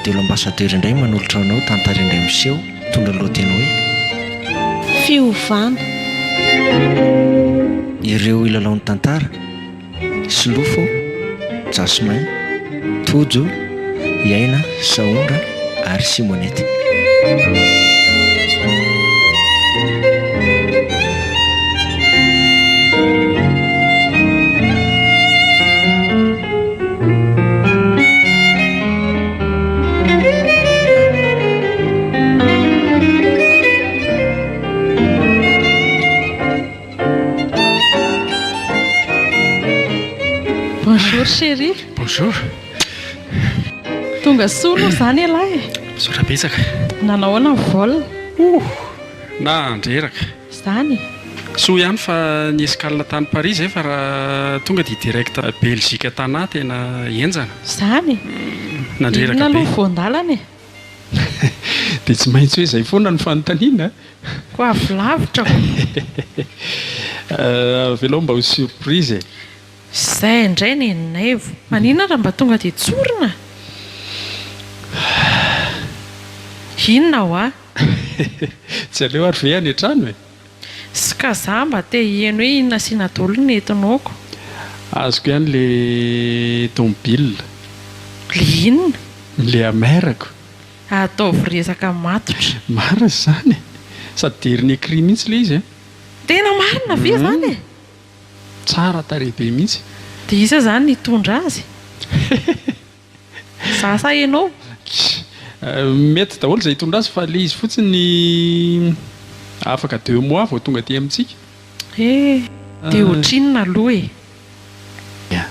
Radio L'Ambassadeur indray manolotra anao tantara indray miseho mitondra ny lohateny hoe. Fiovana. Ireo hilalao ny tantara, Solofo, Jasmin, Tojo, Iaina, Sahondra ary Simonette. Bonjour chérie. Bonjour. Tonga soa aloha izany ialahy e. Misaotra betsaka. Nanao ahoana ny vol? Ouh! Nandreraka. Izany e. Soa ihany fa ny escale tany Paris izay fa raha tonga dia direct Belgique Tana tena henjana. Izany e. Nandreraka Inona be. aloha voan-dalana e? Dia tsy maintsy hoe izay foana no fanontaniana a! Koa avy lavitra ko. Avelao mba ho surprise e. Izay indray Nenaivo. Maninona raha mba tonga dia tsorina? Inona hoa? Tsy aleo ary ve any an-trano e? Sy ka za mba te hiheno hoe inona asiana dolo ny entinoko. Azoko ihany le tomobile. Le inona? Le Hammer-ko. Ataovy resaka matotra. Marina izany e! Sady dernier cri mihitsy le izy e! Tena marina ve izany e? Tsara tarehy be mihitsy. Dia iza izany nitondra azy? Za sa enao? Mety daholo izay hitondra azy fa le izy fotsiny afaka deux mois vao tonga aty amintsika. He! Dia ohatrinona aloha e? Ya.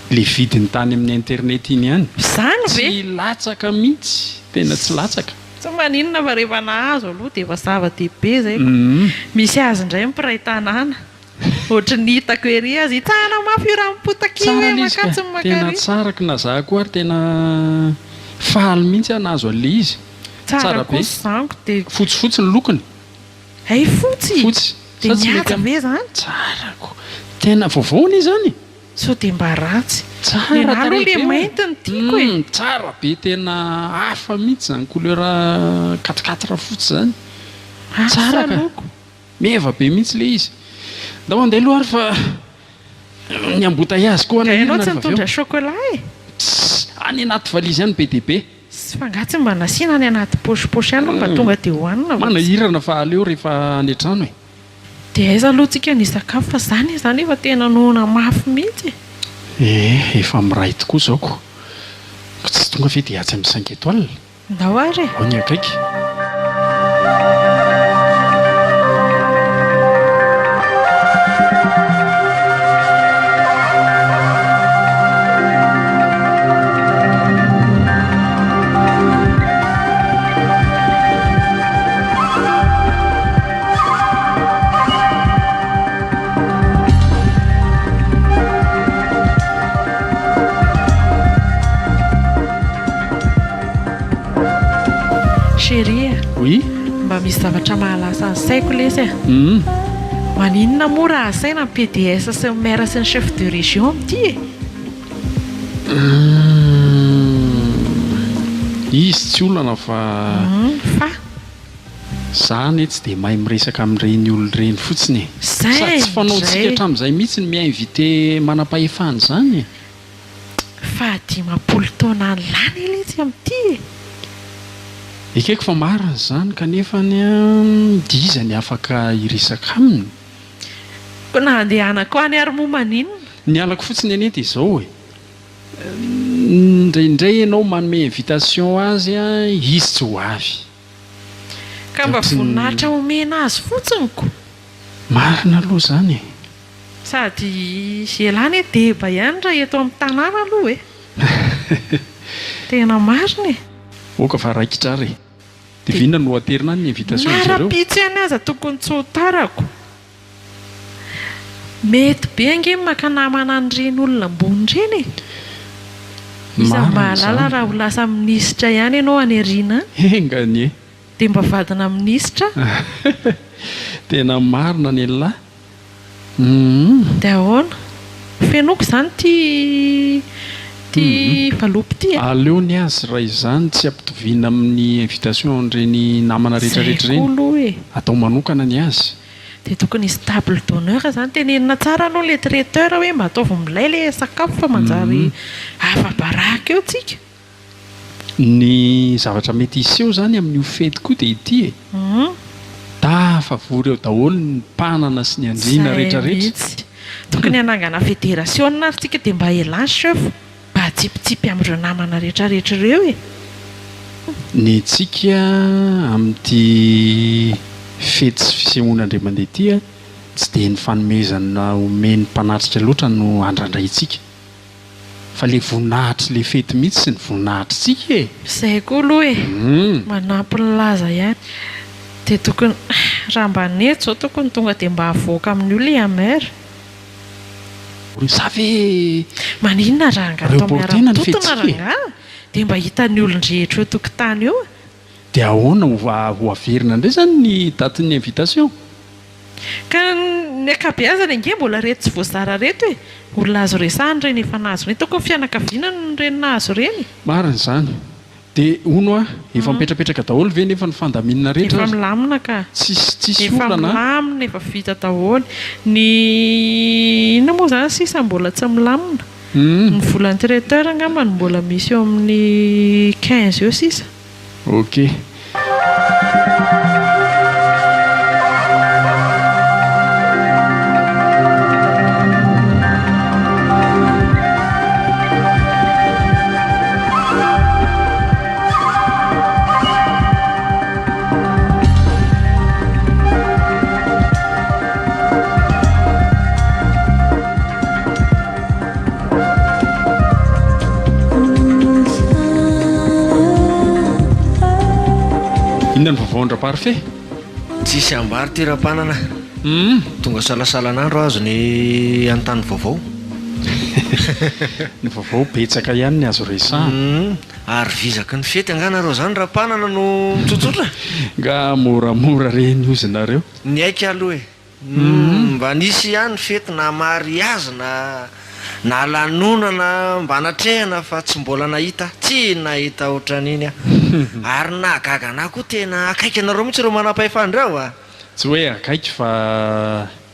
Le vidiny tany amin'ny internet iny ihany. Izany ve? Tsy latsaka mihitsy, tena tsy latsaka. Tsy maninona fa rehefa nahazo aloha dia efa zava-dehibe izay ko. Misy azy indray ny mpiray tanàna. Ohatry ny hitako ery aza hitsahana mafy io ranom-potaka io Tsara e, ilay izy ka, mankatsy ny tena mankary. tsara ko na za koa ary tena faly mihitsy aho nahazo an'ilay izy. Tsara Tsara be. kosa izany ko dia. Fotsifotsy ny lokony. Hay fotsy? Fotsy. Dia Sa tsy mety mihaja am- ve izany? Tsara ko. Tena vaovao anie izany e. Sao dia mba ratsy. Tsara Ny anah aloha tarehy le be e. mainty no tiako e. Hum, tsara be tena hafa mihitsy izany couleur quatre quatre fotsy izany. Asa Tsara ka. loko. Meva be mihitsy ilay izy. Ndao handeha aloha ary fa ny embouteillage koa Nga ianao hanahirana tsy rehefa avy eo. nitondra chocolat e? Tss, any anaty valizy any be dia be. Fa nga tsy mba nasiana any anaty poche poche any mba tonga dia hohanina fa tsy. Manahirana fa aleo rehefa any an-trano e. Dia aiza aloha tsika ny hisakafo fa za anie zany efa tena noana mafy mihitsy e. Ee, efa miray tokoa izao ko. Ka tsy tonga ve dia atsy amin'ny cinq étoiles? Ndao ary e! Ao ny akaiky. Chérie a! Oui? Mba misy zavatra mahalasa ny saiko lesy a! Hum. Maninona moa raha asaina ny PDS sy ny maire sy ny chef de région amin'ity e? Hum. Izy tsy olana fa. Hum, fa? Za anie tsy dia mahay miresaka amin'ireny olona ireny fotsiny e! Zay Sady tsy fanaontsika indray! hatramin'izay mihitsy ny mi-inviter manam-pahefana izany e! Faha 50 taona any lany letsy amin'ity e! Ekeko fa marina izany kanefa anie dia iza ny afaka hiresaka aminy? Koa na handehanako any ary moa maninona? Ny halako fotsiny anie dia izao e! Indraindray ianao manome invitation azy izy tsy ho avy. Ka mba voninahitra omena azy fotsiny ko! Marina aloha izany e! Sady elah anie deba ihany raha eto amin'ny tanàna aloha e! Tena marina e! Oka fa raikitra ary e! Dia inona no aterina any ny invitation Na ry zareo? rahampitso ihany aza tokony tsy ho tarako. Mety be ange ny maka namana an'ireny olona ambony ireny e! Iza Marina mahalala izany. raha ho lasa minisitra ihany ianao any aoriana any. Enga anie! Dia mba vadina minisitra. Tena marina ny an'lah. Humm. Dia ahoana? Fenoiko izany ity. ity valopy ity a. Aleo ny azy raha izany tsy ampitoviana amin'ny invitation an'ireny namana Izay rehetrarehetra koa ireny. aloha e. Atao manokana ny azy. Dia tokony hisy table d'honneur izany, tenenina tsara aloha ilay traiteur hoe mba ataovy milay ilay sakafo fa manjary afa-baraka eo tsika. Ny zavatra mety hiseho izany amin'io fety koa dia ity e! Tafavory eo daholo ny mpanana sy ny andriana Izay rehetra rehetra. mihitsy. Tokony hanangana federasiona ary tsika dia mba elah chef mba hatsipitsipy amin'ireo namana rehetra rehetra ireo e! Ny antsika amin'ity fety sy fisehoana indray mandeha ity tsy dia ny fanomezana omen'ny mpanatrika loatra no andrandraintsika. Fa le voninahitry le fety mihitsy sy ny voninahitritsika e! Izay koa aloha e! Manampy ny laza ihany. Dia tokony, raha mba nety izao tokony tonga dia mba avoaka amin'io ilay Hammer. Za ve Maninona rangah atao reporter-na ny miara-mitontona fetitsika e? rangah? Dia mba hitan'ny olon-drehetra eo tokotany eo. Dia ahoana ho averina indray izany ny datin'ny invitation? Ka ny ankabeazany ange mbola reto tsy voazara reto e! Olona azo resahana ireny efa nahazo ireny, tokony fianakaviana no ireny nahazo ireny. Marina izany. Dia hono hoa, efa mipetrapetraka daholo ve nefa ny fandaminana rehetra Efa ary? milamina ka. Tsisy tsisy Efa olana an? milamina, efa vita daholo. Ny inona moa izany sisa mbola tsy milamina? Ny volan'ny traiteur angamba no mbola misy eo amin'ny 15 eo sisa. Ok. Inona ny vaovao an-dRaparfait? Tsisy ambara ty Rapanana. Hum. Tonga salasalan'andro azo ny anontany vaovao. Ny vaovao betsaka ihany ny azo resahana. Hum. Ary vizaky ny fety angaha nareo zany Rapanana no mitsotsotra? Nga moramora re ny ozinareo. Niaiky aloha e. Humm mba nisy ihany fety na mariazy na na lanonana mba natrehana fa tsy mbola nahita tsy nahita otran'iny aho ary ny nahagaga anah koa tena akaiky anareo mihitsy ireo manampahefana ireo a! Tsy hoe akaiky fa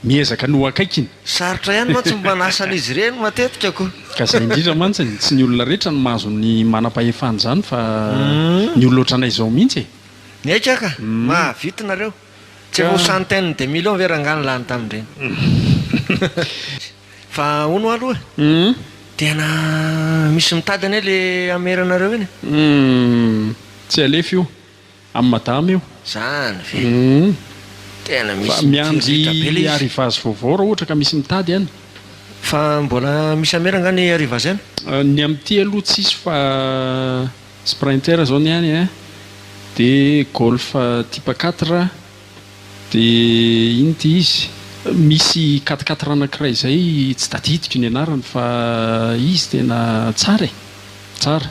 miezaka ny ho akaikiny. Sarotra ihany mantsy ny manasa an'izy ireny matetika ko. Ka izay indrindra mantsy, tsy ny olona rehetra no mahazo ny manampahefana izany fa ny olona ohatranay izao mihitsy e! Niaiky aho ka! Mahavita nareo. Tsy efa ho centaine de millions ve rangaha ny lany tamin'ireny? Fa hono hoa aloha e! Tena misy mitady anie le hameranareo iny e! Tsy alefa io. Amin'i madama io. Zany ve? Tena Fa misy mitsiriritra be miandry le izy. arrivage vaovao raha ohatra ka misy mitady any. Fa mbola misy hamera angaha ny arrivage any? Ny amin'ity aloha tsisy fa Sprinter zao ny any an, de golf type 4 de ino ty izy, misy quatre quatre anakiray zay tsy tadidiko ny anarany fa izy tena tsara e, tsara.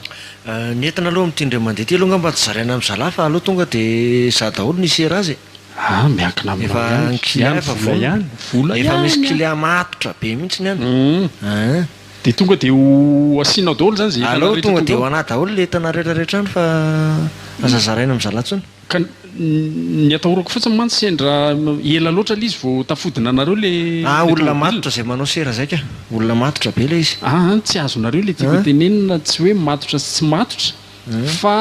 Ny entana aloha amin'ity indray mandeha ity aloha angamba tsy zaraina amin'ny zalahy fa aleo tonga de za daholo no hisera azy e. Ah miankina aminao Efa ihany, ny client ihany efa vola vonona. ihany, vola Efa misy ihany an. client matotra be mihitsy ny any. Ein. Dia tonga dia ho asianao daholo izany izay entana Aleo rehetra tonga tonga dia ho ao? anah daholo le entana rehetra rehetra any fa aza zaraina amin'ny zalahy intsony. Ka ny atahorako fotsiny mantsy sendra ela loatra ilay izy vao tafodina anareo le Ah le olona tomobile. matotra izay manao sera izay ka! Olona matotra be ilay izy. Ah tsy azonareo ilay tiako An? tenenina tsy hoe matotra sy tsy matotra fa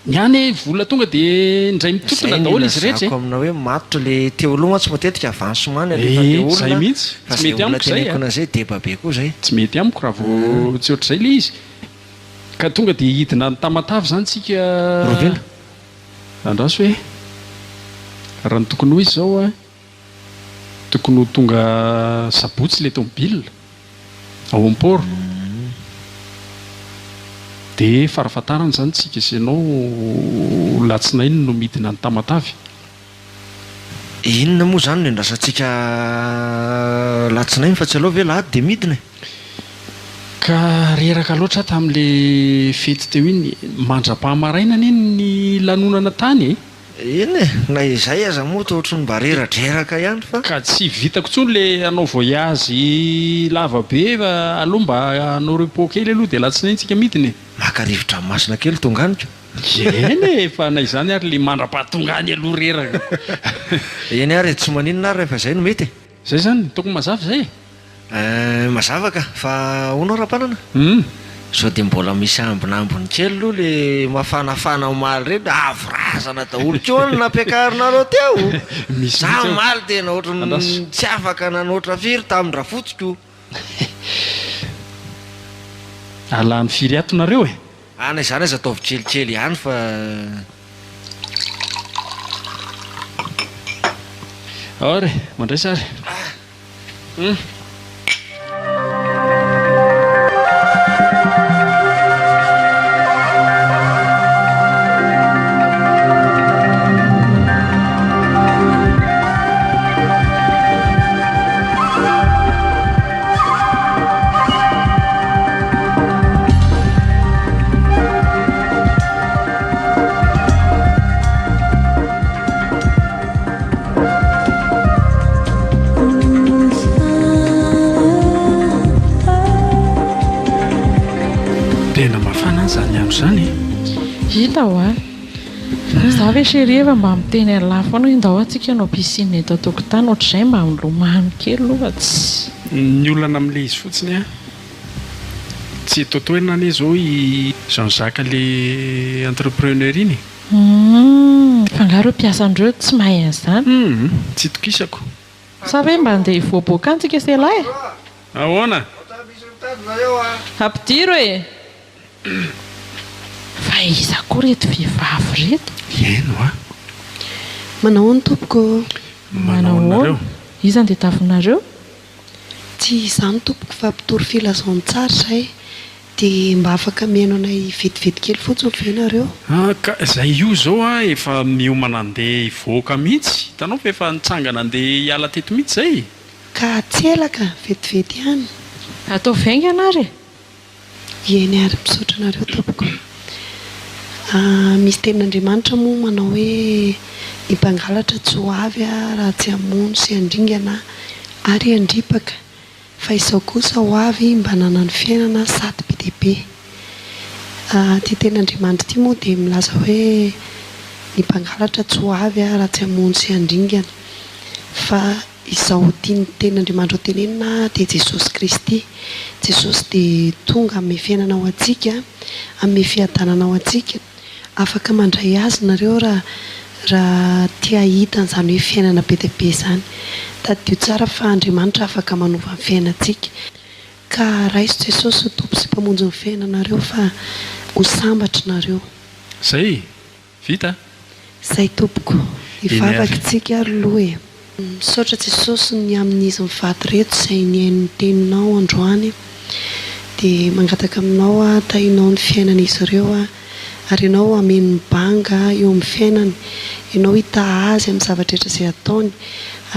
Ny any e, vola tonga dia indray Zay mitontona no daholo izy rehetra e. ilazako aminao hoe matotra le teo aloha mantsy matetika avance many alefa le Ee, olona zay mihitsy, fa tsy zay mety olona amiko zay teneniko a. anao zay deba be koa zay. Tsy mety amiko raha vao tsy ohatr'izay le izy. Ka tonga dia hidina any Tamatave izany tsika. Rahoviana? Andraso hoe. Raha ny tokony ho izy izao a, tokony ho tonga sabotsy le tomobile. Ao am port. Dia farafahatarany izany tsika sy ianao latsinainy no midina any Tamatave. Inona moa izany no iandrasantsika latsinainy fa tsy aleo ve lahady dia midina e? Ka reraka loatra aho tamin'ilay fety teo iny. Mandra-pahamaraina anie ny lanonana tany e! Eny e, na izay aza moa toa ohatry ny mba reradreraka ihany fa. Ka tsy vitako intsony le hanao voyage lava be fa aleo mba hanao repos kely aloha dia alatsinainy tsika midina e. Maka rivo-dranomasina kely tonga any ko. Eny e, fa na izany ary le mandra-pahatonga any aloha reraka. Eny ary e, tsy maninona ary rehefa izay no mety e. Zay zany, tokony mazava izay e. Eh, mazava ka, fa ahoana Rapanana? Hum. Sao dia mbola misy ambinambiny kely aloha le mafanafana omaly ireny, avo razana daholo koa ny nampiakarinareo teo. Misy Za mihitsy ao. omaly tena ohatran'ny Andraso. tsy afaka nanoatra firy tamin-dRafotsiko. Alany firy ato nareo e? Ah na izany aza ataovy kelikely ihany fa. Ao ary e, mandraisa ary. Hum. Tena mafana an zany andro zany e. Hita hoa. Za ve chérie efa mba miteny an'lah foana hoe ndao antsika hanao piscine eto an-tokotany ohatr'izay mba milomano kely aloha fa tsy. Ny olana amin'ilay izy fotsiny an, tsy eto an-toerana anie izao i Jean Jacques le entrepreneur iny e. Humm, fa angaha ireo mpiasan'ireo tsy mahay an'izany? Humm, tsy itokisako. Sa ve mba andeha hivoaboaka any tsika sela e? Ahoana? Ampidiro e! Fa iza koa reto vehivavy reto? Eny hoa. Manao ahoana tompoko ô? Manao ahoana nareo? Iza no tadiavinareo? Tsy izany tompoko fa mpitory filazantsara izay dia mba afaka mihaino anay vetivety kely fotsiny ve nareo? Ah ka izay io izao ah efa miomana andeha hivoaka mihitsy, hitanao fa efa nitsangana andeha hiala teto mihitsy izay. Ka tsy ela ka, vetivety ihany. Ataovy haingana ary e! Eny ary, misaotra anareo tompoko. Ah, misy tenin'Andriamanitra moa manao hoe ny mpangalatra tsy ho avy raha tsy hamono sy handringana ary handripaka, fa izao kosa ho avy mba hananany fiainana sady be dia be. Ah, ity tenin'Andriamanitra ity moa dia milaza hoe ny mpangalatra tsy ho avy raha tsy hamono sy handringana, fa Izao tian'ny tenin'Andriamanitra ho tenenina dia Jesosy Kristy. Jesosy dia tonga hanome fiainana ho antsika, hanome fiadanana ho antsika. Afaka mandray Azy nareo raha raha te hahita an'izany hoe fiainana be dia be izany. Tadidio tsara fa Andriamanitra afaka manova ny fiainantsika. Ka raiso Jesosy ho Tompo sy Mpamonjy ny fiainanareo fa ho sambatra nareo. Zay! Vita? Zay tompoko. Eny ary. Hivavaka tsika ary loha e. Misaotra Jesosy ny amin'izy mivady reto izay nihaino ny teninao androany dia mangataka aminao aho tahinao ny fiainan'izy ireo aho ary ianao hameno ny banga eo amin'ny fiainany ianao hitaha azy amin'ny zava-drehetra izay ataony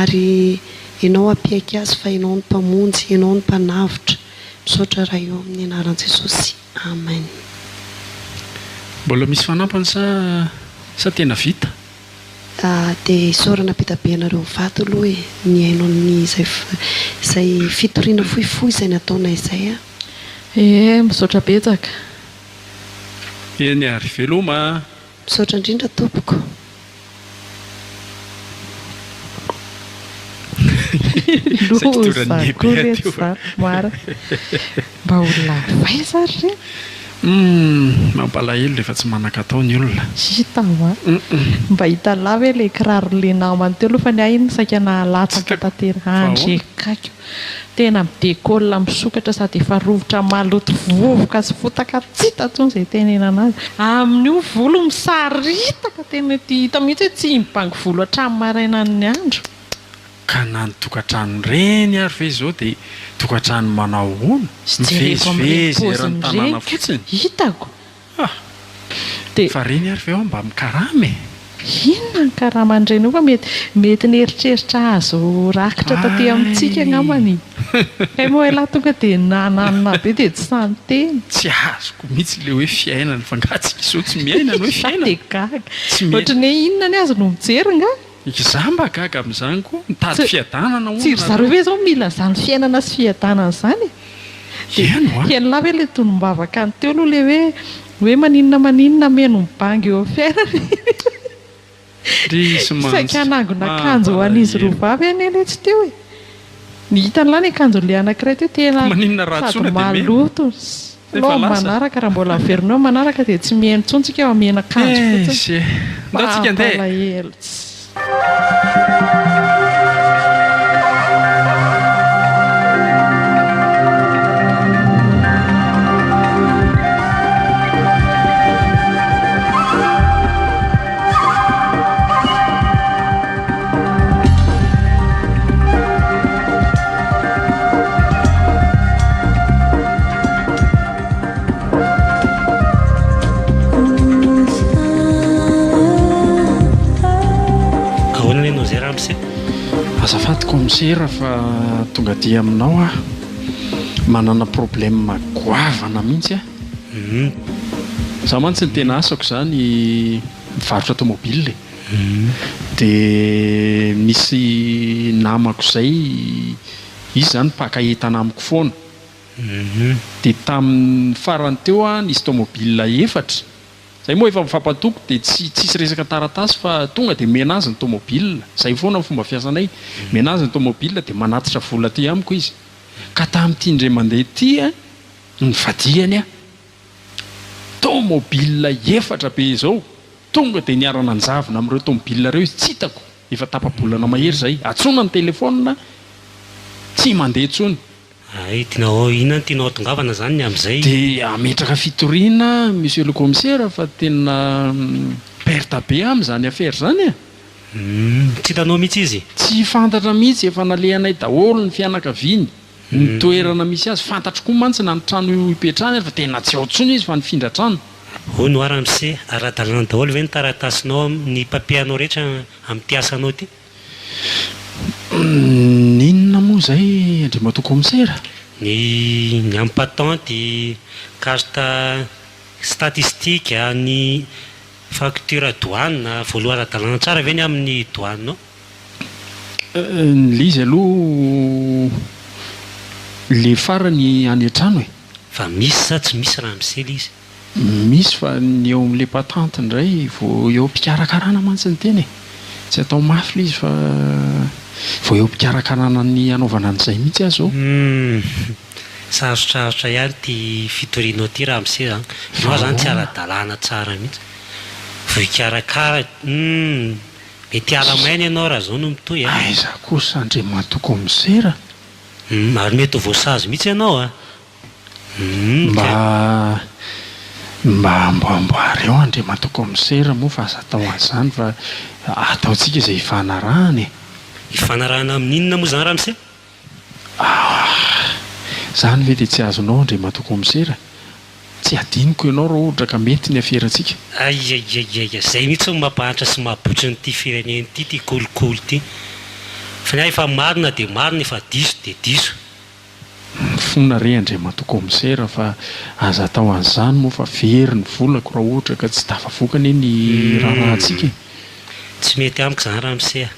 ary ianao hampiaiky azy fa ianao no mpamonjy ianao no mpanavotra misaotra Ray o amin'ny anaran'i Jesosy. Amen. Mbola misy fanampiny sa sa tena vita? Dia isaorana be da be anareo mivady aloha e, nihaino ny izay izay fitoriana fohifohy izay nataonay izay a. Ee, misaotra betsaka. Eny ary, veloma a! Misaotra indrindra tompoko. Loza koa re tsy zany marina. Mba olona avy aiza ary re? Humm mampalahelo rehefa tsy manan-katao ny olona. Hita hoa. Mba hitan'lah ve le kiraro le namany teo aloha fa ny ahy iny saika nahalatsaka tanteraka. Andry akaiko. Tena mi-decolle misokatra sady efa rovitra maloto vovoka sy fotaka tsy hita intsony izay itenenana azy. Amin'io volo misaritaka tena hita mihitsy hoe tsy mibango volo hatramin'ny marainan'ny andro. Ka na ny tokantrano ireny ary ve izao dia tokantrano manao ahoana? Jereko amin'ireny Mivezivezy eran'ny paoziny tanàna ireny ka fotsiny? hitako. Ah! Dia. Fa ireny ary ve ao mba mikarama e? Inona ny karaman'ireny io fa mety mety nieritreritra hahazo rakitra taty amintsika angambany. Kay moa elah tonga dia nananona be dia tsy sahy niteny. Tsy azoko mihitsy ilay hoe fiainana fa nga tsika izao tsy miaina ny hoe Za fiainana? dia gaga. Tsy miaina. Ohatran'ny hoe inona ny azy no mijery nga? Izaho mba gaga amin'izany koa, mitady Tsy fiadanana hono tsy ry zareo nareo. ve izao mila izany fiainana sy fiadanana izany e? Dia Eny hoa. henonah ve ilay tonom-bavaka any teo aloha ilay hoe hoe maninona maninona hameno ny banga eo amin'ny fiainana Diso mantsy. Saika hanangona akanjo ho an'izy roa Mampalahelo. vavy anie ilay tsy teo e. Ny hitan'lah ny akanjon'ilay anankiray teo tena Maninona raha sady antsoina dia mena? maloto. Efa Alao amin'ny lasa. manaraka, raha mbola averinao amin'ny manaraka dia tsy mihaino intsony tsika fa miheno akanjo fotsiny. Eish e. Ndao tsika andeha e. Mampalahelo. Tsy. Ahoana ny anao izay ramose? Azafady commissaire fa tonga aty aminao aho. Manana problème goavana mihitsy aho. Za mantsy ny tena asako izany mivarotra tomobile e. Dia misy namako izay, izy izany mpaka entana amiko foana. Dia tamin'ny farany teo aho nisy tomobile efatra, izay moa efa mifampatoky dia tsy tsisy resaka taratasy fa tonga dia omena azy ny tomobile, izay foana ny fomba fiasanay, omena azy ny tomobile dia manatitra vola aty amiko izy. Ka tamin'ity indray mandeha ity nivadihany aho, tomobile efatra be izao, tonga dia niara-nanjavona amin'ireo tomobile ireo izy, tsy hitako. Efa tapa-bolana mahery izay. Antsoina ny telefaonina, tsy mandeha intsony. Hay, tianao, inona no tianao hatongavana izany ny amin'izay? Dia hametraka fitoriana Monsieur le Commissaire fa tena perte be aminy izany affaire izany e! Humm, tsy hitanao mihitsy izy? Tsy fantatra mihitsy, efa nalehanay daholo ny fianakaviany, ny toerana misy azy, fantatro koa mantsy na ny trano ipetrahany ary fa tena tsy ao intsony izy fa nifindra trano. Hono hoa ramose, ara-dalàna daholo ve ny taratasinao ny papier anao rehetra amin'ity asanao ity? Ny inona moa izay Andriamatoa Kaomisera? Ny ny amin'ny patente, carte statistique, ny facture douane, voaloa ara-dalàna tsara ve ny amin'ny douane ao? Ny le izy aloha le farany any an-trano e. Fa misy sa tsy misy ramose le izy? Misy fa ny eo amin'ilay patente indray vao eo am-pikarakarana mantsy ny tena e! Tsy atao mafy ilay izy fa vao eo am-pikarakarana ny hanaovana an'izay mihitsy aho izao. Humm! Sarotrarotra ihany ity fitorianao ity ramose a! Ianao izany tsy ara-dalàna tsara mihitsy. Vao hikarakara, humm! Mety hiala maina ianao raha izao no mitohy a! Aiza kosa Andriamatoa Kaomisera? Humm, ary mety ho voasazy mihitsy ianao a! Humm, Mba mba amboamboary eo Andriamatoa Kaomisera moa fa aza atao an'izany fa ataontsika izay hifanarahana e! Hifanarahana amin'inona moa izany ramose? Ah! Izany ve dia tsy azonao Andriamatoa Kaomisera? Tsy adinoko ianao raha ohatra ka mety ny aferantsika. Aiaiaiaia, zay mihitsy no mampahantra sy mahabotry an'ity firenena ity, ity kolikoly ity. Fa ny ahy efa marina dia marina, efa diso dia diso. Mifona re Andriamatoa Kaomisera fa aza atao an'izany moa fa very ny volako raha ohatra ka tsy tafavoaka anie ny raharahantsika e. Tsy mety amiko izany ramose a.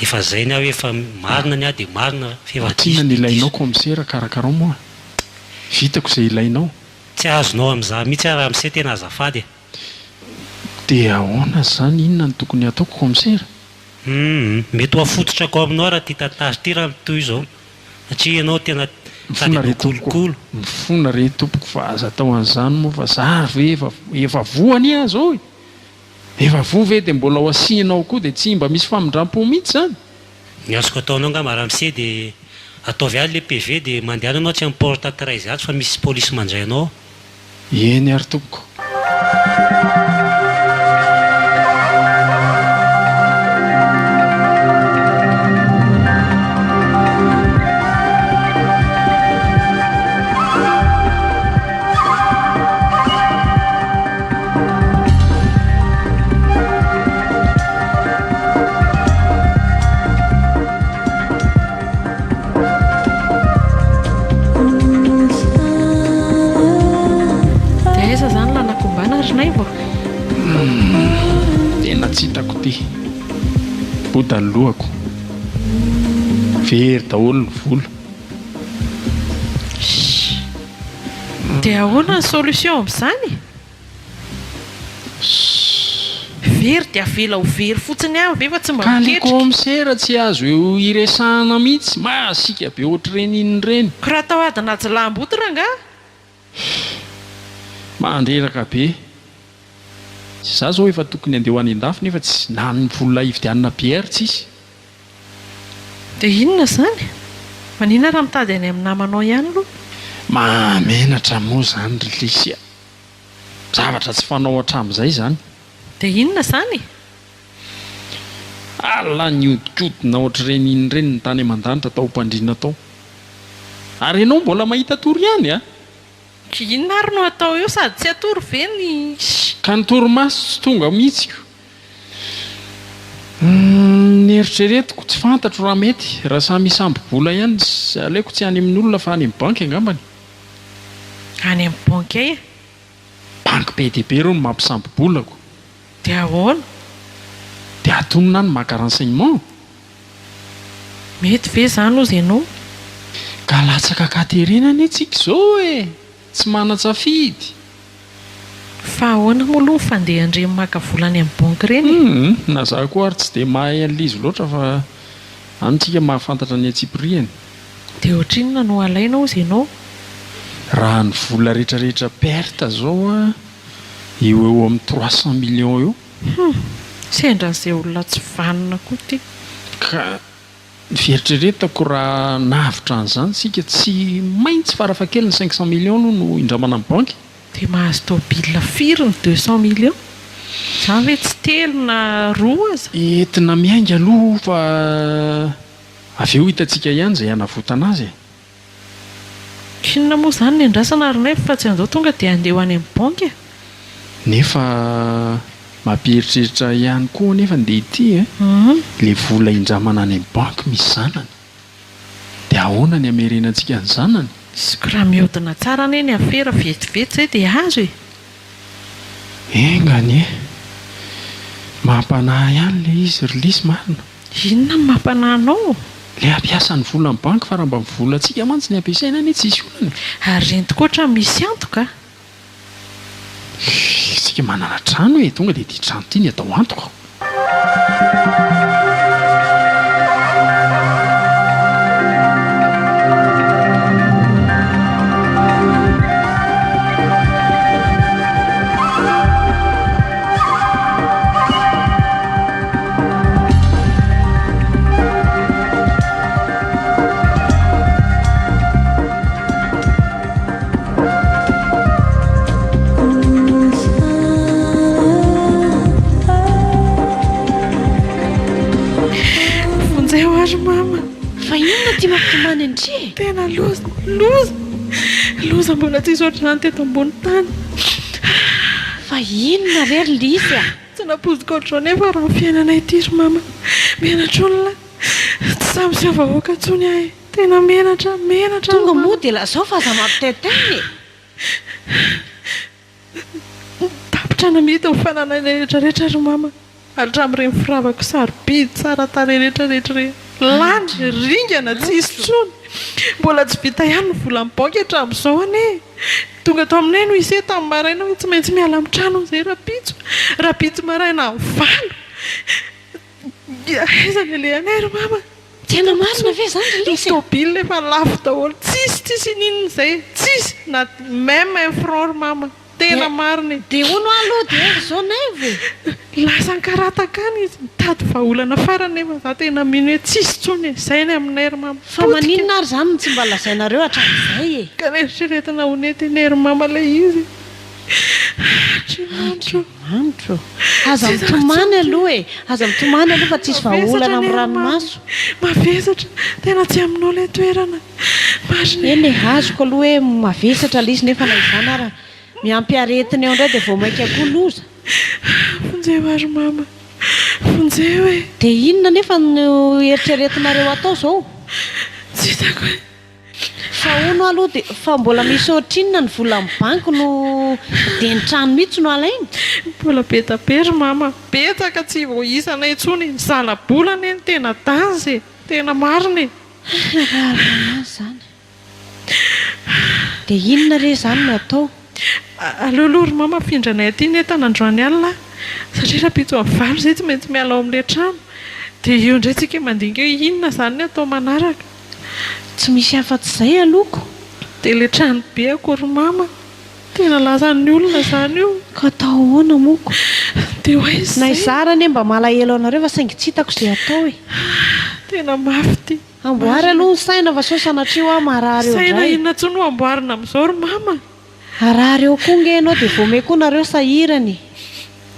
Efa zay ny ahy hoe efa marina ny ahy dia marina fa efa Tiana diso ny dia ilainao diso. Kaomisera karakarao moa. Vitako izay ilainao. Tsy azonao amin'izaho mihitsy aho ramose tena azafady e. Dia ahoana izany inona no tokony hataoko kaomisera? Humm mety ho afototrako aminao raha ity tantara ity raha mitohy izao satria ianao tena sady Mifona re hanao tompoko, kolokolo. mifona re tompoko fa aza atao an'izany moa fa za ve efa efa voa anie aho zao e! Efa voa ve dia mbola ho asianao koa dia tsy mba misy famindram-po mihitsy izany? Ny azoko ataonao angamba ramose dia ataovy aly le PV dia mandehana anao atsy amin'ny porte 13 atsy fa misy polisy mandray anao ao. Eny ary tompoko. ity. Boda ny lohako. Very daholo ny vola. Shh. Dia ahoana ny solution amin'izany e? Shh. Very dia avela ho very fotsiny ihany ve fa tsy mba Ka le miketrika? kaomisera tsy azo iresahana mihitsy, masiaka be ohatr'ireny inn ireny. Ko raha atao adina jiolahimboto rangaha? Mandreraka be. Za zao efa tokony andeha ho any andafy nefa tsy na ny vola hividianana bière tsisy. Dia inona izany? Maninona raha mitady any amin'ny namanao ihany aloha? Mahamenatra moa izany ry Lisy a! Zavatra tsy fanao hatramin'izay izany. Dia inona izany? Allah niodikodina ohatr'ireny inn ireny ny tany aman-danitra tao am-pandriana tao. Ary ianao mbola mahita tory ihany a! Ka inona ary no atao eo sady tsy atoro ve ny. Ka ny torimaso tsy tonga mihitsy ko. Humm ny eritreretiko tsy fantatro raha mety, raha samy hisambo-bola ihany aleoko tsy any amin'olona fa any amin'ny banky angambany. Any amin'ny banky aiza? Banky be dia be ireo no mampisambo-bola ko. Dia ahoana? Dia atonona any maka renseignement. Mety ve izany hozy ianao? Ka latsaka an-katerena anie tsika izao e! Tsy manan-tsafidy. Fa ahoana moa aloha ny fandehan'ireny maka vola any amin'ny banky ireny e? Humm, na za koa ary tsy dia mahay an'ilay izy loatra fa any tsika mahafantatra ny antsipirihany. Dia ohatrinona no alaina hozy ianao? Raha ny vola retraretra perte zao an, eo ho eo amin'ny trois cent millions eo. Humm, sendra an'izay olona tsy vanona koa ity. Ka ny fieritreretako raha nahavitra an'izany isika tsy maintsy farafahakeliny cinq cent millions aloha no indramana amin'ny banky. Dia mahazo tôbila firy ny deux cent millions? Izany ve tsy telo na roa aza? Entina miainga aloha fa avy eo hitantsika ihany izay hanavotana azy e. Inona moa izany ny andrasana ry Naivo fa tsy andao tonga dia handeha ho any amin'ny banky e! Nefa mampieritreritra ihany koa anefa ndeha ity e! Ilay vola indramana any amin'ny banky misy zanany. Dia ahoana ny hamerenantsika ny zanany? Ziko raha mihodina tsara anie ny afera vetivety izay dia azo e! Enga anie! Mampanahy ihany ilay izy ry Lisy marina. Inona no mampanahy anao? Ilay hampiasa ny volan'ny banky fa raha mba ny volantsika mantsy ny ampiasaina anie tsy hisy olana e! Ary ireny tokoa ohatran'ny misy antoka a! Isika manana trano e! Tonga dia ity trano ity ny atao antoka. Vonjeo aho ry mama. Fa inona ity mampitomany an-dry e? Tena loza, loza, loza mbola tsisy ohatr'izany teto ambony tany. Fa inona re ry Lisy a? Tsy nampoiziko ohatr'izao nefa raha ny fiainana ity ry mama. Menatra olona, tsy sahy miseho vahoaka intsony aho e. Tena menatra, menatra Tonga moa dia lazao fa aza mampitaintaina e! Tapitra namidy ny fananana rehetra rehetra ry mama, hatramin'ireny firavaka sarobidy tsara tarehy rehetra rehetra ireny. Lany, ringana, tsy hisy intsony. Mbola tsy vita ihany ny volan'ny banky hatramin'izao anie e! Tonga tao aminay ny huissier tamin'ny maraina hoe tsy maintsy miala amin'ny trano amin'izay rahampitso, rahampitso maraina amin'ny valo. Aiza ny alehanay ry mama? Tena marina ve izany ry Lisy e? Ny tôbila efa lafo daholo, tsisy tsisy ininona izay, tsisy na même un franc ry mama, tena marina e! Dia hono aho aloha dia aiza izao Naivo e? Lasa ankarataka any izy, mitady vahaolana farany nefa za tena mino hoe tsisy intsony e, izay ny aminay ry mama, Fa potika. maninona ary izany no tsy mba lazainareo hatramin'izay e? Ka neritreretina ho nety anie ry mama ilay izy e! Andriamanitra ô! Andriamanitra ô! Aza mitomany aloha e! Aza mitomany aloha fa tsisy vahaolana amin'ny ranomaso. Mavesatra, tena tsy aminao ilay toerana. Marina e! Eny e, azoko aloha hoe mavesatra ilay izy nefa na izany ara miampy aretina eo indray dia vao mainka koa loza. Vonjeo aho ry mama, vonjeo e! Dia inona anefa no eritreretinareo hatao izao? Tsy hitako e! Fa hono aloha dia fa mbola misy ohatrinona ny vola amin'ny banky no dia ny trano mihitsy no alainy? Mbola be da be ry mama, betsaka tsy voaisana intsony, ny zana-bola anie no tena danza e, tena marina e. Rariny ihany izany. Dia inona re izany no atao? Aleo aloha ry mama afindranay aty ny entana androany alina satria rahampitso amin'ny valo izay tsy maintsy miala ao amin'ilay trano. Dia eo indray tsika mandinika hoe inona izany ny atao manaraka. Tsy misy afa-tsy izay aloha ko. Dia ilay trano be akory ry mama. Tena lasan'ny olona izany io. Ka atao ahoana moa ko. Dia ho aiza Na izay? izaho ary anie mba malahelo anareo fa saingy tsy hitako izay atao e. Tena mafy ity. Amboary aloha ny saina fa sao sanatria hoa marary eo Saina indray. inona intsony no amboarina amin'izao ry mama? Harary eo koa nge ianao dia vao may koa nareo sahirana e.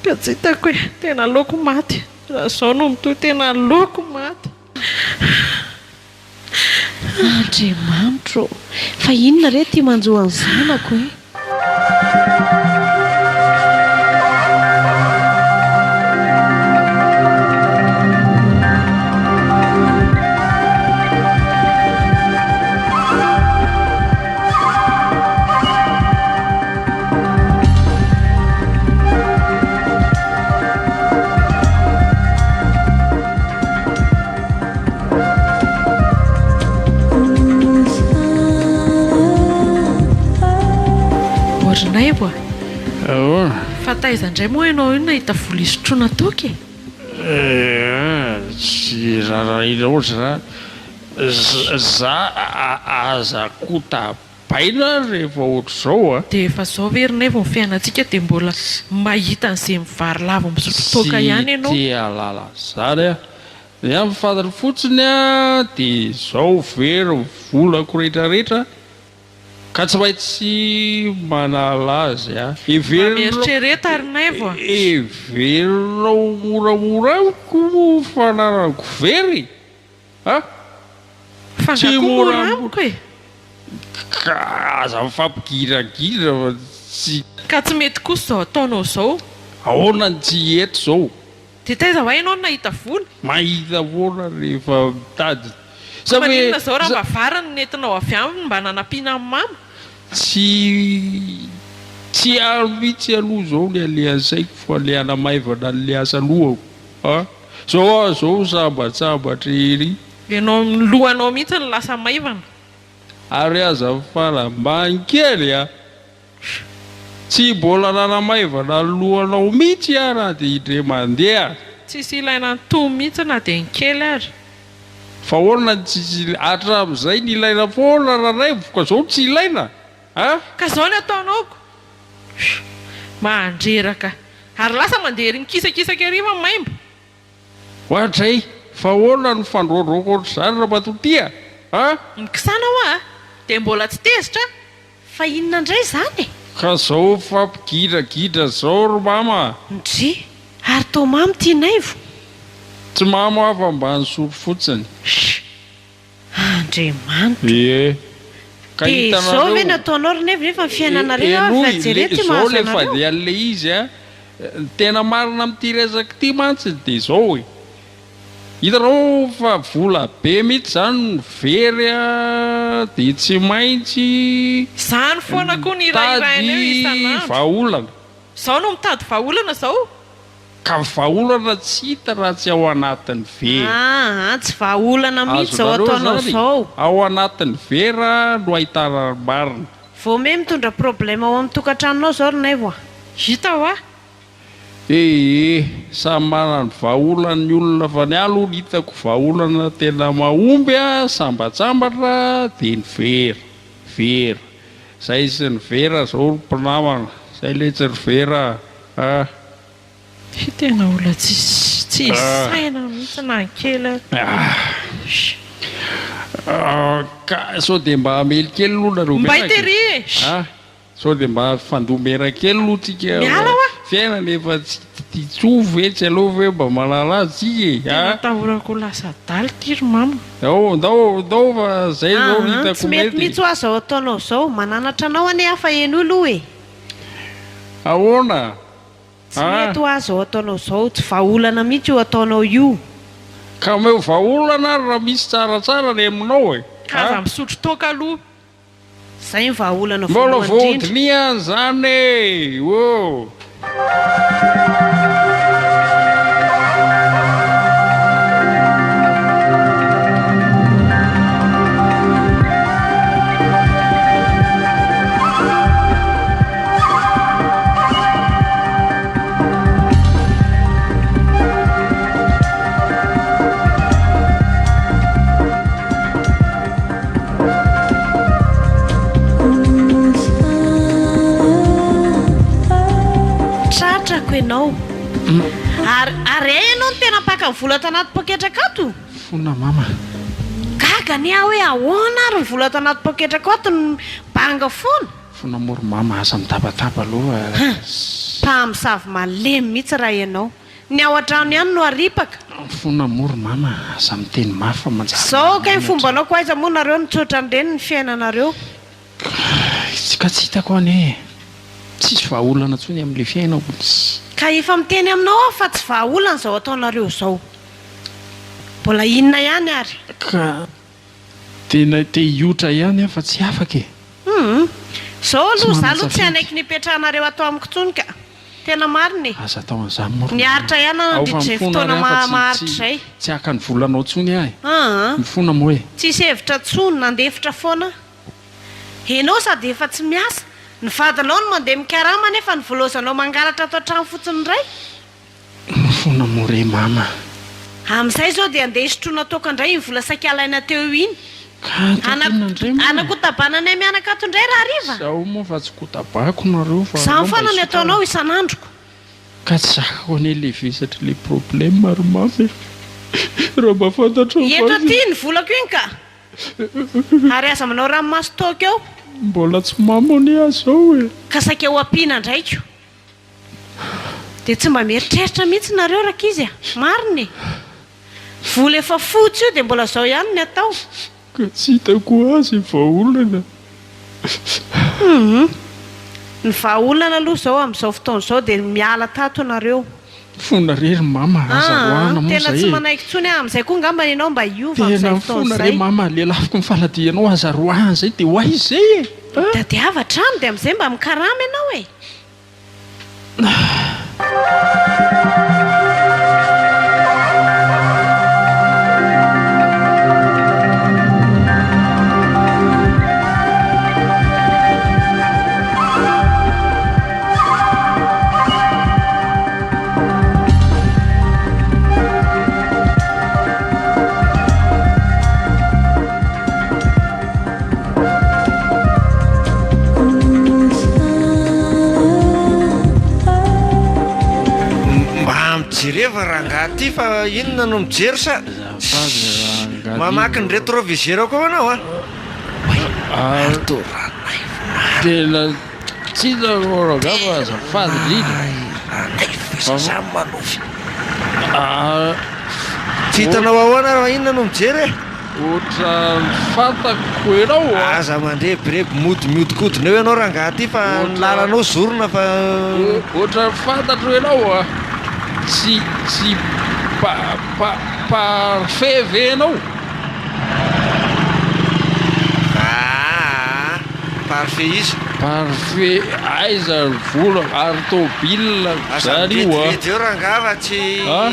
Ka tsy hitako e, tena aleoko maty, raha izao no mitohy tena aleoko maty. Andriamanitro ô! Fa inona re ity manjo an'ny zanako e? Orinaivo a! Ahoana? Fa taiza indray moa ianao io no nahita vola hisotroana toaka e? Eh, tsy raharahiana ohatry izany. Za aza kotabaina rehefa ohatr'izao a! Dia efa izao ve ry Naivo ny fiainantsika dia mbola mahita an'izay mivarilavo misotro toaka ihany ianao? Tsy te hahalala an'izany aho. Ny ahy ny fantany fotsiny a dia izao very ny volako rehetrarehetra ka tsy maintsy manala azy aho. Mba Heverinao mieritrereta ry Naivo a! Heverinao moramora amiko moa ny fananako very a! Fa Tsy nga koa mora moramora amiko e! Ka aza mifampigiragidra fa tsy. Ka tsy mety kosa izao ataonao izao. Ahoana ny tsy hety izao? Dia taiza hoa ianao no nahita vola? Mahita foana rehefa mitady. Ka maninona izao raha mba vary no nentinao avy aminy mba nanampiana an'i mama? Tsy tsy ary mihitsy aloha izao ny alehan'ny saiko fa le hanamaivana an'le asa lohako a! Zao aho zao sambatsambatra ery. Ianao ny lohanao mihitsy no lasa maivana. Ary aza mifanambany kely a! Tsy mbola nanamaivana ny lohanao mihitsy aho na dia indray mandeha aza. Tsisy ilaina an'itony mihitsy na dia ny kely ary. Fa ahoana no tsisy ilaina? Hatramin'izay nilaina foana Ranaivo ka zao tsy ilaina a? Ka zao ny ataonao ko! Mandreraka. Ary lasa mandeha ery mikisakisaka ery fa maimbo. Oadray! Fa ahoana no fandroandroako ohatr'izany ramatoa ty a? A? Mikisana hoa a! Dia mbola tsy tezitra? Fa inona indray izany e? Ka zao mifampigidragidra zao ry mama a! Ndry! Ary toa mamo ty Naivo? Tsy mamo aho fa mba nisotro fotsiny. Sh! Andriamanitra! Ie! Ka Dia izao ve hitanareo, no ataonao ry Naivo nefa ny fiainanareo aho henoy, fa jereo le, ty zao mahazo le anareo? fandehan'le izy a! Ny tena marina amin'ity resaka ity mantsy dia izao e! Hitanao fa vola be mihitsy izany no very a, dia tsy maintsy Izany foana koa ny hirahiraina eo mitady isan'andro. vahaolana. Izao no mitady vahaolana izao? Ka vahaolana tsy hita raha tsy ao anatin'ny vera. Aa, tsy vahaolana mihitsy izao Azonareo ataonao izany? izao. Ao anatin'ny vera no ahitana ny marina. Vao me mitondra problème ao amin'ny tokantranonao izao ry Naivo a. Hita hoa. Ee, samy manana ny vahaolany ny olona fa ny ahy aloha ny hitako vahaolana tena mahomby a, sambatsambatra dia ny vera, vera, zay sy ny vera zao ry mpinamana, zay letsy ry vera a. Ty tena olona tsisy tsisy saina mihitsy na ny kely ary. Ka sao dia mba hamely kely aloha nareo Mbay mianaka e? tery e! Sao dia mba fandomera kely aloha tsika Miala hoa! fiainana efa tsy tia tsovy ve tsy aleo ve mba manala azy tsika e Tena a! atahorako ho lasa adala ity ry mama. Ndao ndao ndao fa zay zao no Aa hitako tsy mety mety e! mihitsy hoa zao ataonao zao, mananatra anao anie aho fa henoy aloha e! Ahoana Tsy a! mety hoa zao ataonao zao, tsy vahaolana mihitsy io ataonao io. Ka omeo vahaolana ary raha misy tsaratsara ny aminao e! Ka aza a! misotro toaka aloha. Izay ny vahaolana Mbola voalohany indrindra. voahodinihana izany e! Oh! Tratrako ianao. Ary ary hay ianao no tena mpaka ny vola tanaty poketrako ato? Fona mama. Gaga anie aho hoe ahoana ary ny vola tanaty poketrako ato no banga foana? Fona moa ry mama aza mitabataba aloha. Hum. Mpamosavy malemy mihitsy raha ianao. Ny ao an-trano ihany no aripaka. Mifona moa ry mama a, aza miteny mafy fa manjary Zao kay ny mahamenatra. fombanao ko aiza moa nareo no tsotra an'ireny ny fiainanareo. Ka tsy hitako anie e. Tsisy vahaolana intsony amin'ilay fiainako. Ka efa miteny aminao aho fa tsy vahaolana izao ataonareo izao. Mbola inona ihany ary? Ka Tena te hiotra ihany aho fa tsy afaka e! Humm. Zao Tsy aloha za aloha tsy manan-tsafidy. hanaiky ny hipetrahanareo ato amiko intsony ka. Tena marina e. Aza atao an'izany moa ry Niaritra mama. ihany aho Ao fa nandritra izay mifona fotoana ary aho fa tsy maharitra tsy izay. tsy haka ny volanao intsony aho e. Aa. Mifona moa e. Tsisy hevitra intsony, nandefitra foana aho. Enao sady efa tsy miasa, ny vadinao no mandeha mikarama nefa ny volaozanao mangalatra ato an-trano fotsiny indray. Mifona moa re mama. Amin'izay izao dia andeha hisotroana toaka indray iny vola saika alaina teo iny. Ka ataoko inona indray moa e? Anakotabananay mianaka ato indray rahariva? Zaho moa fa tsy kotabako nareo fa Izany aleo mba foana ny hisotroana. ataonao isan'androko. Ka tsy zakako anie le vesatry le problème ry mama e! Raha mba fantatrao Eto fa aty ny volako iny ka! Ary aza manao ranomaso toaka eo. Mbola tsy mamo anie aho zao e! Ka saika ho ampiana indray ko. Dia tsy mba mieritreritra mihitsy nareo rankizy a! Marina e! Vola efa fotsy io dia mbola zao ihany ny atao. Ka tsy hitako azy ny vahaolana. Humm. Ny vahaolana aloha izao amin'izao fotoana izao dia miala tato nareo. Mifona re ry mama aza Aa roahana moa tena zay tsy e. manaiky intsony aho amin'izay koa ngambany ianao mba hiova Tena amin'izay fotoana mifona re izay. mama, lelafiko ny faladianao aza roahana zay dia ho aiza zay e. A. Mitadiava trano dia amin'izay mba mikarama ianao e. Mba mijereva rangahy ty fa inona no mijery sa mamaky ny rétroviseur koa ianao a? Oay, ary toa ranaivo marina. Tena tsy hitako rangahy fa azafady indrindra. Ay, ranaivo ve sa za manofy? Ah, Tsy hitanao ahoana raha inona no mijery e? Ohatran'ny fantako enao a! Aza mandrebireby mody miodikodina eo ianao rangahy ty fa ny lalanao zorona fa. Ohatran'ny fantatro enao a! Tsy tsy pa pa parfait ve enao? Aa parfait iza? Parfait aiza ny vola ary tôbile Aza zany io a! mirediredy eo rangahy fa tsy. A!